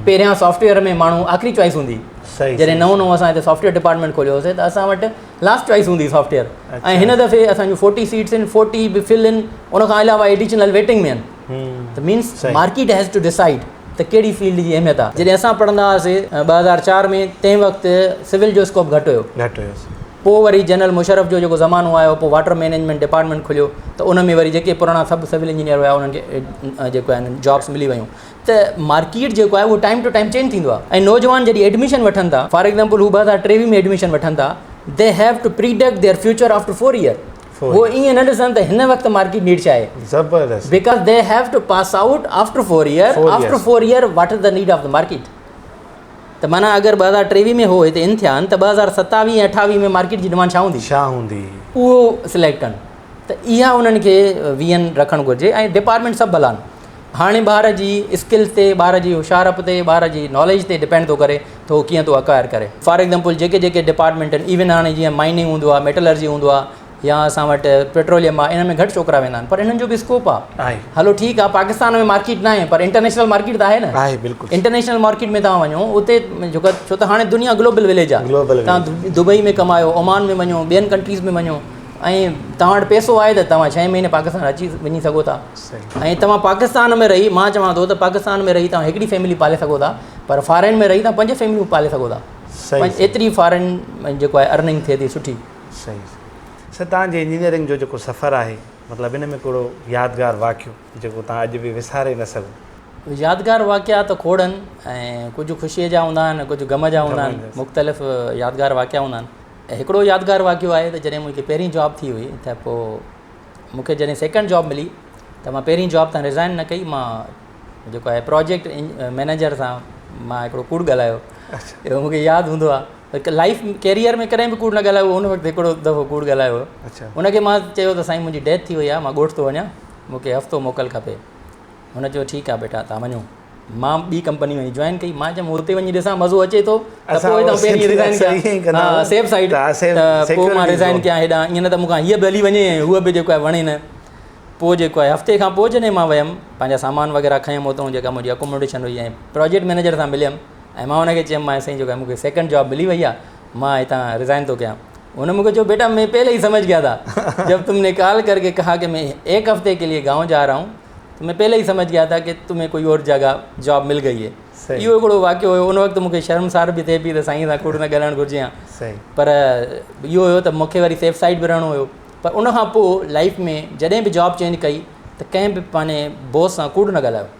پهريان سافٽويئر ۾ ماڻهو آخري چوائس هوندي جڏهن نئون نئون اسان هتي سافٽ ويئر ڊپارٽمينٽ کوليو هوسي ته اسان وٽ لاسٽ چوائس هوندي سافٽ ويئر ۽ هن دفعي اسان جون 40 سيٽس آهن 40 به فل آهن ان کان علاوه ايڊيشنل ويٽنگ ۾ آهن ته means market has to decide ته ڪهڙي فيلڊ جي اهميت آهي جڏهن اسان پڙهندا هئاسي 2004 ۾ تنهن وقت سول جو اسڪوپ گهٽ هيو گهٽ هيو پوء وري جنرل مشرف جو جيڪو زمانو آيو پوء واٽر مينيجمينٽ ڊپارٽمينٽ کليو ته ان ۾ وري جيڪي پراڻا سڀ سول انجنيئر هيا انهن کي جيڪو آهن جابس ملي ويون ته مارڪيٽ جيڪو آهي اهو ٽائيم ٽو ٽائيم چينج ٿيندو آهي ۽ نوجوان جڏهن ايڊميشن وٺن ٿا فار ايگزامپل هو 2023 ۾ ايڊميشن وٺن ٿا they have to predict their future after 4 year هو ائين نه ڏسن ته هن وقت مارڪيٽ نيڊ ڇا آهي زبردست because they have to pass out after 4 year after 4 year what is the need of the market ته معنيٰ اگر 2023 ۾ هو هتي ان ٿيا آهن ته 2027 ۽ 28 ۾ مارڪيٽ جي ڊمانڊ ڇا هوندي؟ ڇا هوندي؟ اهو سليڪٽ ڪن ته اها انهن کي ويئن رکڻ گهرجي ۽ ڊپارٽمينٽ سڀ ڀلا آهن هاڻي ٻار جي اسڪلز تي ٻار جي هوشيارپ تي ٻار جي ناليج تي ڊپينڊ ٿو ڪري ته هو ڪيئن ٿو اڪوائر ڪري فار ايگزامپل جيڪي جيڪي ڊپارٽمينٽ آهن ايون هاڻي جيئن مائننگ هوندو آهي ميٽلرجي هوندو آهي يا اسان وٽ پيٽروليم آهي انهن ۾ گهٽ ڇوڪرا ويندا آهن پر انهن جو به اسڪوپ آهي هلو ٺيڪ آهي پاڪستان ۾ مارڪيٽ ناهي پر انٽرنيشنل مارڪيٽ ته آهي نه آهي بلڪل انٽرنيشنل مارڪيٽ ۾ توهان وڃو اتي جيڪو ڇو ته هاڻي دنيا گلوبل وليج آهي توهان دبئي ۾ ڪمايو عمان ۾ وڃو ٻين ڪنٽريز ۾ وڃو ۽ توهان وٽ پئسو آهي ته توهان ڇهين مهيني پاڪستان اچي وڃي سگهو ٿا ۽ توهان پاڪستان ۾ رهي مان چوان ٿو ته پاڪستان ۾ رهي توهان هڪڙي فيملي پالي سگهو ٿا پر فارين ۾ رهي توهان پنج فيمليون پالي سگهو ٿا ايتري فارين جيڪو آهي ارننگ ٿئي ٿي سٺي صحيح سر توهان جي انجنيئرنگ جو جيڪو سفر آهي مطلب ان ۾ ڪهڙو يادگار واقعو جيڪو توهان اڄ به وساري نه سگهو. يادگار واقعا ته کوڙ آهن ۽ ڪجهه خوشيء جا هوندا آهن ڪجهه غم جا هوندا آهن مختلف يادگار واقعا هوندا آهن هڪڙو يادگار واقعو آهي ته جڏهن منهنجي پهرين جاب ٿي هئي ته پوء مون کي جڏهن سيڪنڊ جاب ملي ته مان پهرين جاب تان ريزائن نه ڪئي مان جيڪو آهي پروجيڪٽ مئنيجر سان مان هڪڙو ڪوڙ ڳالهايو اهو مون کي ياد هوندو آهي هڪ لائيف ڪيريئر ۾ ڪڏهن به ڪوڙ نه ڳالهايو ان وقت هڪڙو دفعو ڪوڙ ڳالهايو هو ان کي مان چيو ته سائين منهنجي ڊيٿ ٿي وئي آهي مان ڳوٺ ٿو وڃان مون کي هفتو موڪل کپي هن چيو ٺيڪ آهي بيٽا تان وڃو مان ٻي ڪمپني وڃي جوائن ڪئي مان چيم اتي وڃي ڏسان مزو اچي ٿو ته پوء هتان پهرين ريزائن ڪيان ها سيف سائيڊ ته پوء مان ريزائن ڪيان هيڏانهن ائين نه ته مون کان هيء به هلي وڃي ۽ هوء به جيڪو آهي وڻي نه پوء جيڪو آهي هفتي کان پوء جڏهن مان ويم پنهنجا سامان وغيره کنيم اتان جيڪا منهنجي اڪوموڊيشن هئي ۽ پروجيڪٽ مئنيجر سان مليم ۽ مان هن کي چيم مان سائين جيڪو مون کي سيڪنڊ جاب ملي وئي آهي مان هتان ريزائن ٿو ڪيان هن مون کي چيو بيٽا مين پهلي ئي سمجھ گيا ٿا جب تم ني ڪال ڪر ڪي ڪها ڪي مين ايڪ هفتي ڪي ليي گائون جا رها هون تو مين پهلي ئي سمجھ گيا ٿا ڪي تمهين ڪوئي اور جگه جاب مل گئي هي اهو هڪڙو واقعو هيو ان وقت مون کي شرمسار به ٿئي پئي ته سائين سان ڪوڙ نه ڳالهائڻ گهرجي ها پر اهو هيو ته مون کي وري سيف سائيڊ به رهڻو هيو پر ان کان پوء لائف ۾ جڏهن به جاب چينج ڪئي ته ڪنهن به پنهنجي بوس سان ڪوڙ نه ڳالهايو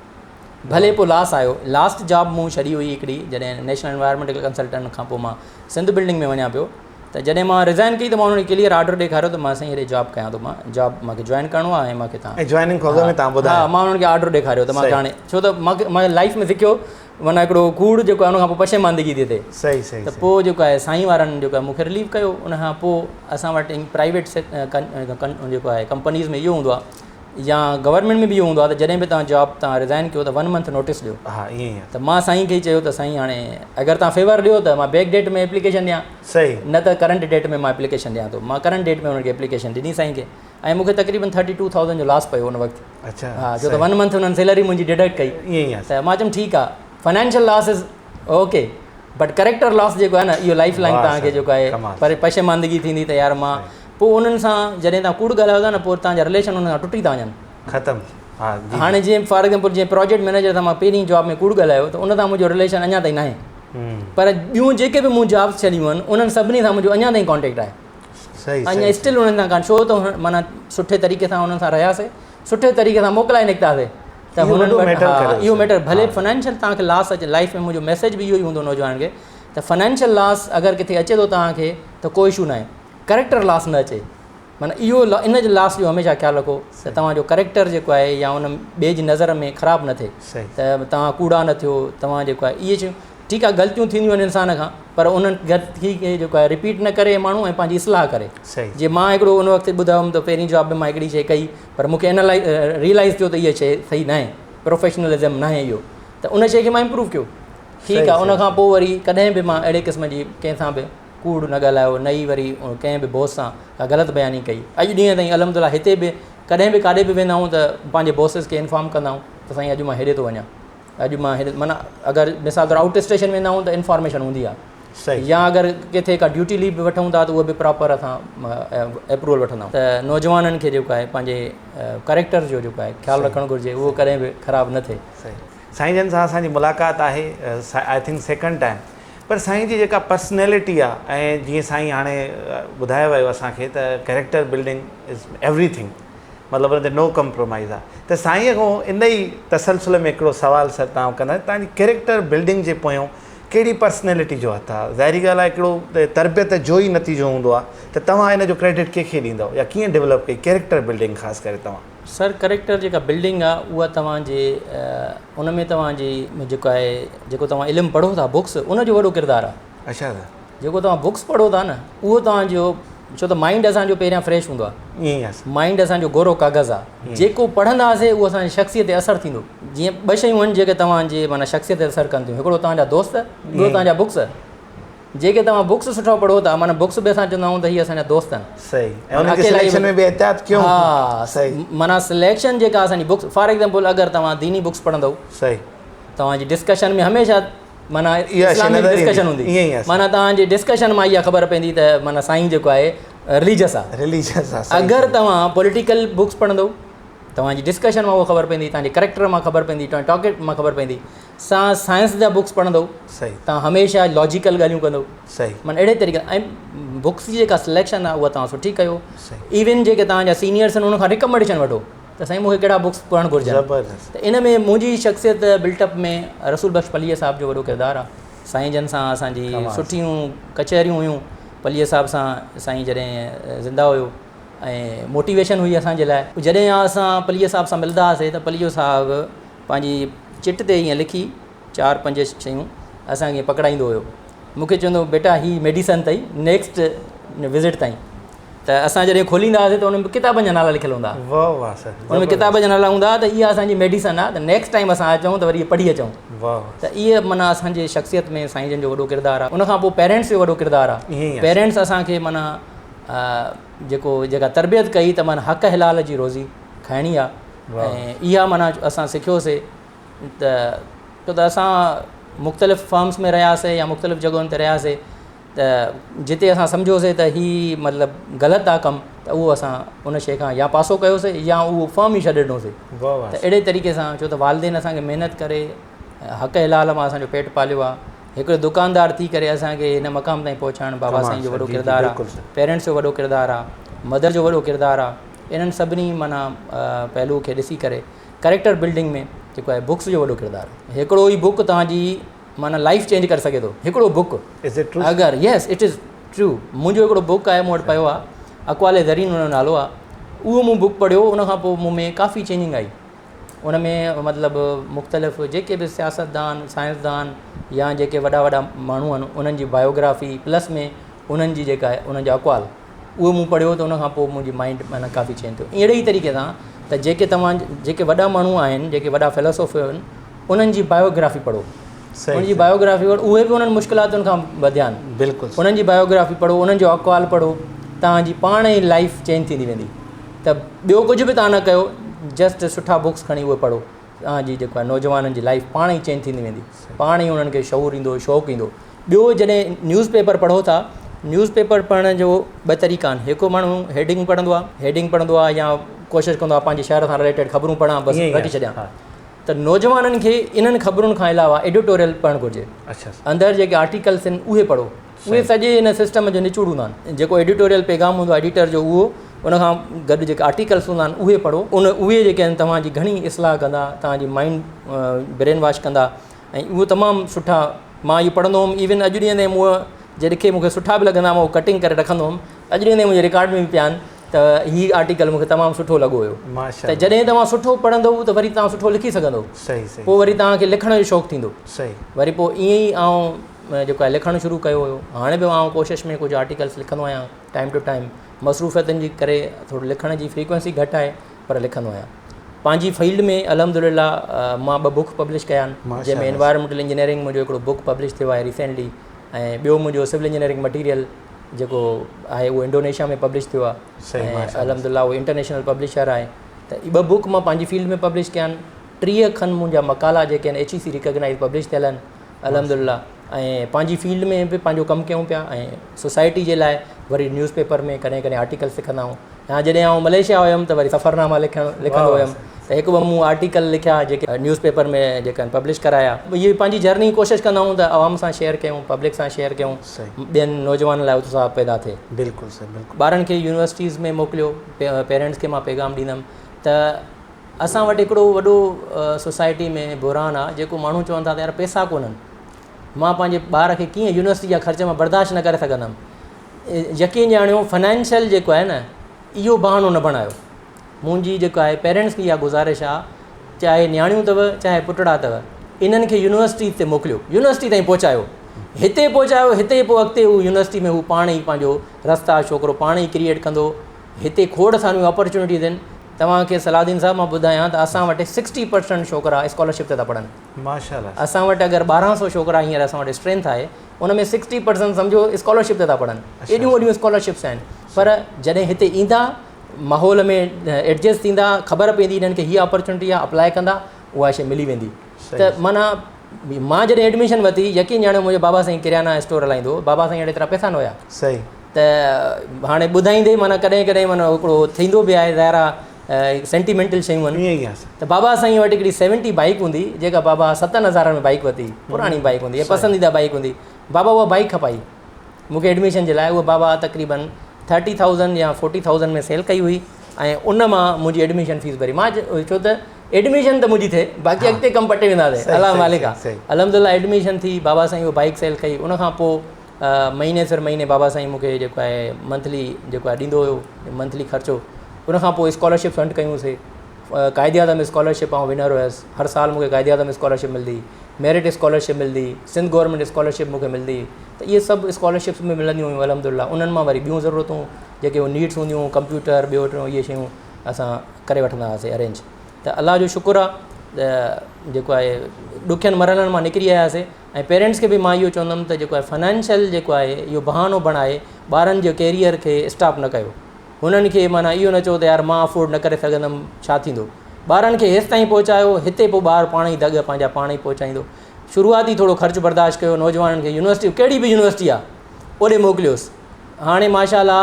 ڀلي پوء لاس آيو. لاسٽ جاب مون ڇڏي هئي هڪڙي جڏهن نيشنل انوائرمينٽل ڪنسلٽنٽ کان پوء مان سنڌ بلڊنگ ۾ وڃان پيو ته جڏهن مان ريزائن ڪئي ته مان انهن کي ڪليئر آرڊر ڏيکاريو ته مان سائين هيڏي جاب ڪيان ٿو مان جاب مان کي جوائن ڪرڻو آهي ۽ مان کي تان ۽ جوائننگ کان اڳ ۾ تان ٻڌايو ها مان انهن کي آرڊر ڏيکاريو ته مان کي هاڻي ڇو ته مان کي مان لائف ۾ سکيو معنيٰ هڪڙو ڪوڙ جيڪو آهي ان کان پوء پشيماندگي ٿي ٿئي صحيح صحيح ته پوء جيڪو آهي سائين وارن جيڪو آهي مون کي رليف ڪيو ان کان پوء اسان وٽ پرائيويٽ جيڪو آهي ڪمپنيز ۾ اهو هوندو آهي يا گورنمينٽ ۾ به اهو هوندو آهي ته جڏهن به توهان جاب تان ريزائن ڪيو ته ون منٿ نوٽس ڏيو ها ائين ئي آهي ته مان سائين کي چيو ته سائين هاڻي اگر توهان فيور ڏيو ته مان بيڪ ڊيٽ ۾ ايپليڪيشن ڏيان صحيح نه ته ڪرنٽ ڊيٽ ۾ مان ايپليڪيشن ڏيان ٿو مان ڪرنٽ ڊيٽ ۾ انهن کي ايپليڪيشن ڏني سائين کي ۽ مون کي تقريبن 32000 جو لاس پيو ان وقت اڇا ها ڇو ته ون منٿ انهن سيلري منهنجي ڊيڊڪٽ ڪئي ائين ئي آهي ته مان چيم ٺيڪ آهي financial loss is okay but character loss جيڪو آهي نه اهو لائف لانگ توهان کي جيڪو آهي پر پشيماندگي ٿيندي ته يار مان پوء انهن سان جڏهن توهان ڪوڙ ڳالهايو ٿا نه پوء توهان جا رليشن انهن سان ٽٽي ٿا وڃن. ختم ها جي هاڻي جيئن فار ايگزامپل جيئن پراجيڪٽ مئنيجر سان مان پهرين جاب ۾ ڪوڙ ڳالهايو ته ان سان منهنجو رليشن اڃا تائين ناهي پر ٻيون جيڪي به مون جابس ڇڏيون آهن انهن سڀني سان منهنجو اڃا تائين ڪانٽيڪٽ آهي. صحيح اڃا اسٽل انهن سان ڪانٽ ڇو ته معنيٰ سٺي طريقي سان انهن سان رهياسي سٺي طريقي سان موڪلائي نڪتاسي ته هنن وٽ اهو ميٽر ڀلي فنانشل توهان کي لاس اچي لائف ۾ منهنجو ميسيج به اهو ئي هوندو نوجوانن کي ته فنانشل لاس اگر ڪٿي اچي ٿو توهان کي ته ڪو اشو ناهي ڪريڪٽر لاس نه اچي معنيٰ اهو ان جي لاس جو هميشه خيال رکو ته توهان جو ڪريڪٽر جيڪو آهي يا ان ٻئي جي نظر ۾ خراب نه ٿئي ته توهان ڪوڙا نه ٿيو توهان جيڪو آهي اهي شيون ٺيڪ آهي غلطيون ٿينديون آهن انسان کان پر انهن غلطي کي جيڪو آهي رپيٽ نه ڪري ماڻهو ۽ پنهنجي اصلاح ڪري جي مان هڪڙو ان وقت ٻڌايم ته پهرين جاب ۾ مان هڪڙي شيء ڪئي پر مون کي انالائز ريئلائز ٿيو ته اها شيء صحيح ناهي پروفيشنلزم ناهي اهو ته ان شيء کي مان امپروو ڪيو ٺيڪ آهي ان کان پوء وري ڪڏهن به مان اهڙي قسم جي ڪنهن سان به ڪوڙ نه ڳالهايو نه ئي وري ڪنهن به بوس سان ڪا غلط بياني ڪئي. اڄ ڏينهن تائين الحمد لله هتي به ڪڏهن به ڪاڏي به ويندا آهيون ته پنهنجي بوسز کي انفارم ڪندا آهيون ته سائين اڄ مان هيڏي ٿو وڃان اڄ مان هيڏي معنيٰ اگر مثال طور آئوٽ اسٽيشن ويندا آهيون ته انفارميشن هوندي آهي. يا اگر ڪٿي ڪا ڊيوٽي ليو به وٺون ٿا ته اهو به پراپر اسان اپروول وٺندا آهيون ته نوجوانن کي جيڪو آهي پنهنجي ڪريڪٽر جو جيڪو آهي خيال رکڻ گهرجي اهو ڪڏهن به خراب نه ٿئي. صحيح سائين جن سان اسان جي ملاقات آهي I think second time پر سائين جي جيڪا پرسنالٽي آ ۽ جيئن سائين هاڻي ٻڌايو ويو اسان کي ته ڪريڪٽر بلڊنگ از ايوري ٿنگ مطلب ان تي نو ڪمپرومائز آ ته سائين کان ان ئي تسلسل ۾ هڪڙو سوال سر تان ڪندا تان جي ڪريڪٽر بلڊنگ جي پويون ڪهڙي پرسنالٽي جو هٿ آ ظاهري ڳالهه آ هڪڙو تربيت جو ئي نتيجو هوندو آ ته توهان ان جو ڪريڊٽ ڪنهن کي ڏيندؤ يا ڪيئن ڊولپ ڪئي ڪريڪٽر بلڊنگ خاص ڪري توهان. سر ڪريڪٽر جيڪا بلڊنگ آ اها توهان جي ان ۾ توهان جي جيڪو آهي جيڪو توهان علم پڙهو ٿا بڪس ان جو وڏو ڪردار آ. اڇا سر. جيڪو توهان بڪس پڙهو ٿا نه اهو توهان جو ڇو ته مائنڊ اسان جو پهريان فريش هوندو آ. ائين ئي آ سر. مائنڊ اسان جو گورو ڪاغذ آ جيڪو پڙهنداسي اهو اسان جي شخصيت تي اثر ٿيندو. جيئن ٻه شيون آهن جيڪي توهان جي معنيٰ شخصيت تي اثر ڪن ٿيون هڪڙو توهان جا دوست ٻيو توهان جا بڪس. جيڪي توهان بڪس سٺو پڙهو ٿا معنيٰ بڪس به اسان چوندا آهيون ته هي اسان جا دوست آهن. صحيح ۽ انهن جي سليڪشن ۾ به احتياط ڪيون. ها معنيٰ سليڪشن جيڪا اسان جي بڪس فار ايگزامپل اگر توهان ديني بڪس پڙهندو صحيح توهان جي ڊسڪشن ۾ هميشه معنيٰ اسلامي ڊسڪشن هوندي معنيٰ توهان جي ڊسڪشن مان اها خبر پوندي ته معنيٰ سائين جيڪو آهي رليجس آهي رليجس آهي اگر توهان پوليٽيڪل بڪس پڙهندو توهان جي ڊسڪشن مان اها خبر پوندي توهان جي ڪريڪٽر مان خبر پوندي توهان جي ٽاڪ مان خبر پوندي سان سائنس جا بڪس پڙهندو صحيح توهان هميشه لاجيڪل ڳالهيون ڪندو صحيح معنيٰ اهڙي طريقي ۽ بڪس جي جيڪا سليڪشن آهي اها توهان سٺي ڪيو ايون جيڪي توهان جا سينيئرس آهن انهن کان ريڪمينڊيشن وٺو ته سائين مونکي ڪهڙا بڪس پڙهڻ گهرجن زبردست ته ان ۾ منهنجي شخصيت بلٽ اپ ۾ رسول بخش پليجي صاحب جو وڏو ڪردار آهي سائين جن سان اسان جي سٺيون ڪچهريون هيون پليجي صاحب سان سائين جڏهن زنده هيو ۽ موٽيويشن هئي اسان جي لاء جڏهن اسان پليجي صاحب سان ملندا هئاسي ته پليجو صاحب پنهنجي چٽ تي ائين لکي چار پنج شيون اسان کي پڪڙائيندو هيو مون کي چوندو هو بيٽا هي ميڊيسن اٿئي نيڪسٽ وزٽ تائين ته اسان جڏهن کوليندا هئاسي ته ان ۾ ڪتابن جا نالا لکيل هوندا هئا واه واه سر ان ۾ ڪتاب جا نالا هوندا هئا ته اها اسان جي ميڊيسن آهي ته نيڪسٽ ٽائيم اسان اچون ته وري پڙهي اچون واه ته اهي معنيٰ اسان جي شخصيت ۾ سائين جن جو وڏو ڪردار آهي ان کان پوء پيرنٽس جو وڏو ڪردار آهي پيرنٽس اسان کي معنيٰ جيڪو جيڪا تربيت ڪئي ته معنيٰ حق حلال جي روزي کائڻي آهي ۽ اها معنيٰ اسان سکيوسي ته ڇو ته اسان مختلف فرمس ۾ رهياسي يا مختلف جڳهن تي رهياسي ته جتي اسان سمجهيوسي ته هي مطلب غلط آ ڪم ته اهو اسان ان شيء کان يا پاسو ڪيوسي يا اهو فرم ئي ڇڏي ڏنوسي ته اهڙي طريقي سان ڇو ته والدين اسان کي محنت ڪري حق حلال مان اسان جو پيٽ پاليو آ هڪڙو دڪاندار ٿي ڪري اسان کي هن مقام تائين پهچائڻ بابا سائين جو وڏو ڪردار آ پيرنٽس جو وڏو ڪردار آ مدر جو وڏو ڪردار آ انهن سڀني معنيٰ پهلو کي ڏسي ڪري ڪريڪٽر بلڊنگ ۾ جيڪو آهي بڪس جو وڏو ڪردار آهي هڪڙو ئي بڪ توهان جي معنيٰ لائف چينج ڪري سگهي ٿو هڪڙو بڪ Is it true? اگر يس it is true منهنجو هڪڙو بڪ آهي مون وٽ پيو آهي اقوال زرين ان جو نالو آهي اهو مون بڪ پڙهيو ان کان پوء مون ۾ ڪافي چينجنگ آئي ان ۾ مطلب مختلف جيڪي به سياستدان سائنسدان يا جيڪي وڏا وڏا ماڻهو آهن انهن جي بايوگرافي پلس ۾ انهن جي جيڪا آهي انهن جا اقوال اهو مون پڙهيو ته ان کان پوء منهنجي مائنڊ معنيٰ ڪافي چينج ٿيو اهڙي ئي طريقي سان ته جيڪي توهان جيڪي وڏا ماڻهو آهن جيڪي وڏا فلاسافر آهن انهن جي بايوگرافي پڙهو انهن جي بايوگرافي پڙهو اهي به انهن مشڪلاتن کان وڌيا آهن بلڪل انهن جي بايوگرافي پڙهو انهن جو اقوال پڙهو توهان جي پاڻ ئي لائف چينج ٿيندي ويندي ته ٻيو ڪجهه به توهان نه ڪيو جسٽ سٺا بڪس کڻي اهي پڙهو توهان جي جيڪو آهي نوجوانن جي لائف پاڻ ئي چينج ٿيندي ويندي پاڻ ئي انهن کي شعور ايندو شوق ايندو ٻيو جڏهن نيوز پيپر پڙهو ٿا نيوز پيپر پڙهڻ جو ٻه طريقا آهن هڪ ماڻهو هيڊنگ پڙهندو آهي هيڊنگ پڙهندو آهي يا ڪوشش ڪندو آهي پنهنجي شهر سان رليٽيڊ خبرون پڙهان بس رکي ڇڏيان ته نوجوانن کي انهن خبرن کان علاوه ايڊيٽوريل پڙهڻ گهرجي اندر جيڪي آرٽيڪلس آهن اهي پڙهو اهي سڄي ان سسٽم جو نچوڙ هوندا آهن جيڪو ايڊيٽوريل پيغام هوندو آهي ايڊيٽر جو اهو ان کان گڏ جيڪي آرٽيڪلس هوندا آهن اهي پڙهو ان اهي جيڪي آهن توهان جي گهڻي اصلاح ڪندا توهان جي مائنڊ برين واش ڪندا ۽ اهو تمام سٺا مان اهو پڙهندو هوم ايون اڄ ڏينهن تائين مون جي ڏکي مون کي سٺا به لڳندا مان اهو ڪٽنگ ڪري رکندو هوم اڄ ڏينهن تائين منهنجي رڪارڊ ۾ به پيا آهن ته هي آرٽيڪل مون کي تمام سٺو لڳو هيو ته جڏهن توهان سٺو پڙهندو ته وري توهان سٺو لکي سگهندو پوء وري توهان کي لکڻ جو شوق ٿيندو وري پوء ائين ئي آئون جيڪو آهي لکڻ شروع ڪيو هيو هاڻي به آئون ڪوشش ۾ ڪجهه آرٽيڪلس لکندو آهيان ٽائيم ٽو ٽائيم مصروفيتن جي ڪري ٿورو لکڻ جي فريڪوئنسي گهٽ آهي پر لکندو آهيان پنهنجي فيلڊ ۾ الحمد لله مان ٻه بڪ پبلش ڪيا آهن جنهن ۾ انوائرمينٽل انجنيئرنگ منهنجو هڪڙو بڪ پبلش ٿيو آهي ريسينٽلي ۽ ٻيو منهنجو سول انجنيئرنگ مٽيريل جيڪو آهي اهو انڊونيشيا ۾ پبلش ٿيو آهي ۽ الحمد لله اهو انٽرنيشنل پبلشر آهي ته اهي ٻه بڪ مان پنهنجي فيلڊ ۾ پبلش ڪيا آهن 30 کن منهنجا مقالا جيڪي آهن ايڇ اي سي ريڪگنائز پبلش ٿيل آهن الحمد لله. ۽ پنهنجي فيلڊ ۾ به پنهنجو ڪم ڪيون پيا ۽ سوسائٽي جي لاء وري نيوز پيپر ۾ ڪڏهن ڪڏهن آرٽيڪلس لکندا آهيون يا جڏهن آئون ملائيشيا هيم ته وري سفرناما لکڻ لکندو هيم ته هڪ ٻه مون آرٽيڪل لکيا جيڪي نيوز پيپر ۾ جيڪا پبلش ڪرايا. اهي پنهنجي جرني ڪوشش ڪندا آهيون ته عوام سان شيئر ڪيون پبلڪ سان شيئر ڪيون ٻين نوجوانن لاء اتساهه پيدا ٿئي. بلڪل سر بلڪل. ٻارن کي يونيورسٽيز ۾ موڪليو پيرنٽس کي مان پيغام ڏيندم ته اسان وٽ هڪڙو وڏو سوسائٽي ۾ بحران آ جيڪو ماڻهو چون ٿا ته يار پئسا ڪونهن مان پنهنجي ٻار کي ڪيئن يونيورسٽي جا خرچ مان برداشت نه ڪري سگهندم يقين ڄاڻيو فنانشل جيڪو آهي نه اهو بهانو نه بڻايو منهنجي جيڪو آهي پيرنٽس کي اها گذارش آ چاهي نياڻيون اٿو چاهي پٽڙا اٿو انهن کي يونيورسٽي تي موڪليو يونيورسٽي تائين پهچايو هتي پهچايو هتي پوء اڳتي هو يونيورسٽي ۾ هو پاڻ ئي پنهنجو رستا ڇوڪرو پاڻ ئي ڪريئيٽ ڪندو هتي کوڙ ساريون اپرچونيٽيز آهن توهان کي صلاح الدين صاحب مان ٻڌايان ته اسان وٽ سڪسٽي پرسنٽ ڇوڪرا اسڪالرشپ تي ٿا پڙهن ماشاءالله اسان وٽ اگر 1200 ڇوڪرا هينئر اسان وٽ اسٽرينٿ آهي ان ۾ سڪسٽي پرسنٽ سمجهو اسڪالرشپ تي ٿا پڙهن ايڏيون وڏيون اسڪالرشپس آهن پر جڏهن هتي ايندا ماحول ۾ ايڊجسٽ ٿيندا خبر پوندي انهن کي هي اپرچونٽي آهي اپلاء ڪندا اها شي ملي ويندي ته معنيٰ مان جڏهن ايڊميشن ورتي يقين ڄاڻو منهنجو بابا سائين ڪريانا اسٽور هلائيندو هو بابا سائين وٽ ايترا پئسا نه هيا صحيح ته هاڻي ٻڌائيندي معنيٰ ڪڏهن ڪڏهن معنيٰ هڪڙو ٿيندو به آهي ظاهر آهي سينٽيمينٽل شيون آهن ائين ئي آهي ته بابا سائين وٽ هڪڙي سيونٽي بائيڪ هوندي جيڪا بابا ستن هزارن ۾ بائيڪ ورتي پراڻي بائيڪ هوندي پسنديده بائيڪ هوندي بابا اها بائيڪ کپائي مون کي ايڊميشن جي لاء اها بابا تقريبن ٿرٽي ٿائوزنڊ يا فورٽي ٿائوزنڊ ۾ سيل ڪئي هئي ۽ ان مان منهنجي ايڊميشن فيس ڀري مان ڇو ته ايڊميشن ته منهنجي ٿئي باقي اڳتي ڪم پٽي وينداسين الله مالڪ آ الحمد لله ايڊميشن ٿي بابا سائين اها بائيڪ سيل ڪئي ان کان پوء مهيني سر مهيني بابا سائين مون کي جيڪو آهي منٿلي جيڪو آهي ڏيندو هيو منٿلي خرچو ان کان پوء اسڪالرشپ فنڊ ڪيون سي قائد اعظم اسڪالرشپ آئون ونر هيس هر سال مون کي قائد اعظم اسڪالرشپ ملندي ميرٽ اسڪالرشپ ملندي سنڌ گورنمينٽ اسڪالرشپ مون کي ملندي ته اهي سڀ اسڪالرشپس به ملنديون هيون الحمد لله انهن مان وري ٻيون ضرورتون جيڪي نيڊس هونديون هيون ڪمپيوٽر ٻيو ٽيون اهي شيون اسان ڪري وٺندا هئاسي ارينج ته الله جو شڪر آ ته جيڪو آهي ڏکين مرحلن مان نڪري آياسي ۽ پيرنٽس کي به مان اهو چوندم ته جيڪو آهي فنانشل جيڪو آهي اهو بهانو بڻائي ٻارن جو ڪيريئر کي اسٽاپ نه ڪيو هنن کي معنيٰ اهو نه چئو ته يار مان افورڊ نه ڪري سگهندم ڇا ٿيندو ٻارن کي هيستائين پهچايو هتي پوء ٻار پاڻ ئي دڳ پنهنجا پاڻ ئي پهچائيندو شروعاتي ٿورو خرچ برداشت ڪيو نوجوانن کي يونيورسٽي ڪهڙي به يونيورسٽي آهي اوڏي موڪليوس هاڻي ماشاء الله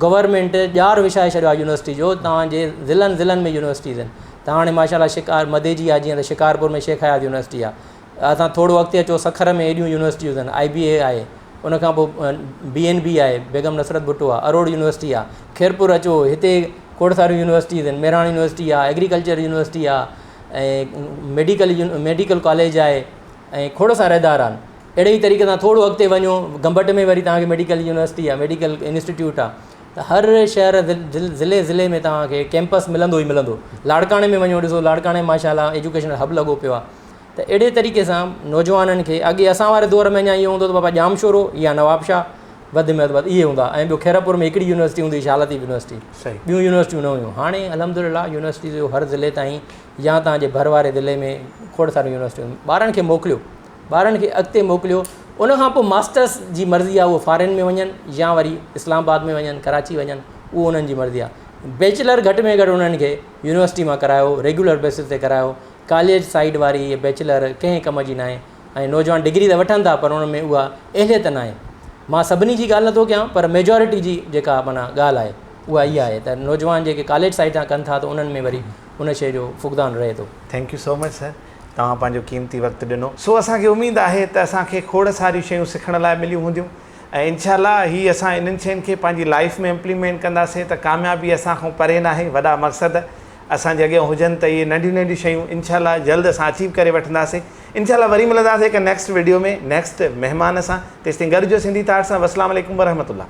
گورنمينٽ ڄار وڇائي ڇڏيو آهي يونيورسٽي جو توهان جي ضلعن ضلعن ۾ يونيورسٽيز آهن ته هاڻي ماشاء الله شڪار مديجي آهي جيئن ته شڪارپور ۾ شيخ اياز يونيورسٽي آهي اسان ٿورو اڳتي اچو سکر ۾ ايڏيون يونيورسٽيز آهن آء بي اي آهي ان کان پوء بي اين بي آهي بيگم نصرت ڀٽو آهي اروڙ يونيورسٽي آهي خيرپور اچو هتي کوڙ ساريون يونيورسٽيز آهن مهراڻ يونيورسٽي آهي ايگريڪلچر يونيورسٽي آهي ۽ ميڊيڪل ميڊيڪل ڪاليج آهي ۽ کوڙ سارا ادارا آهن اهڙي ئي طريقي سان ٿورو اڳتي وڃو گمبٽ ۾ وري توهان کي ميڊيڪل يونيورسٽي آهي ميڊيڪل انسٽيٽيوٽ آهي ته هر شهر ضلعي ضلعي ۾ توهان کي ڪيمپس ملندو ئي ملندو لاڙڪاڻي ۾ وڃو ڏسو لاڙڪاڻي ماشاء الله ايجوڪيشنل هب لڳو پيو آهي ته اهڙي طريقي سان نوجوانن کي اڳي اسان واري دور ۾ اڃا اهو هوندو ته بابا ڄامشورو يا نوابشاهه وڌ ۾ وڌ اهي هوندا ۽ ٻيو خيرپور ۾ هڪڙي يونيورسٽي هوندي هئي شاهه لطيف يونيورسٽي ٻيون يونيورسٽيون نه هيون هاڻي الحمد لله يونيورسٽي جو هر ضلعي تائين يا توهان جي ڀر واري ضلعي ۾ کوڙ ساريون يونيورسٽيون ٻارن کي موڪليو ٻارن کي اڳتي موڪليو ان کان پوء ماسٽرس جي مرضي آهي اهو فارين ۾ وڃن يا وري اسلام آباد ۾ وڃن ڪراچي وڃن اهو انهن جي مرضي آهي بيچلر گهٽ ۾ گهٽ انهن کي يونيورسٽي مان ڪرايو ريگيولر بيسس تي ڪرايو ڪاليج سائيڊ واري هي بيچلر ڪنهن ڪم جي ناهي ۽ نوجوان ڊگري ته وٺن ٿا پر ان ۾ اها اهليت ناهي مان سڀني جي ڳالهه نٿو ڪيان پر ميجارٽي جي جيڪا معنيٰ ڳالهه آهي اها اها آهي ته نوجوان جيڪي ڪاليج سائيڊ تان ڪن ٿا ته انهن ۾ وري ان شيء جو فقدان رهي ٿو. Thank you so much sir توهان پنهنجو قيمتي وقت ڏنو. سو اسان کي اميد آهي ته اسان کي کوڙ ساريون شيون سکڻ لاء مليون هونديون ۽ انشاء الله هي اسان انهن شين کي پنهنجي لائيف ۾ امپليمينٽ ڪنداسين ته ڪاميابي اسان کان پري ناهي وڏا مقصد اسان جي اڳيان هجن ته اهي ننڍيون ننڍيون شيون انشاء الله جلد اسان اچيو ڪري وٺنداسين انشاء الله وري ملنداسين هڪ نيڪسٽ وڊيو ۾ نيڪسٽ مهمان سان تيستائين گڏ هجو سنڌي تاڙ سان والسلام عليڪم ورحمة الله.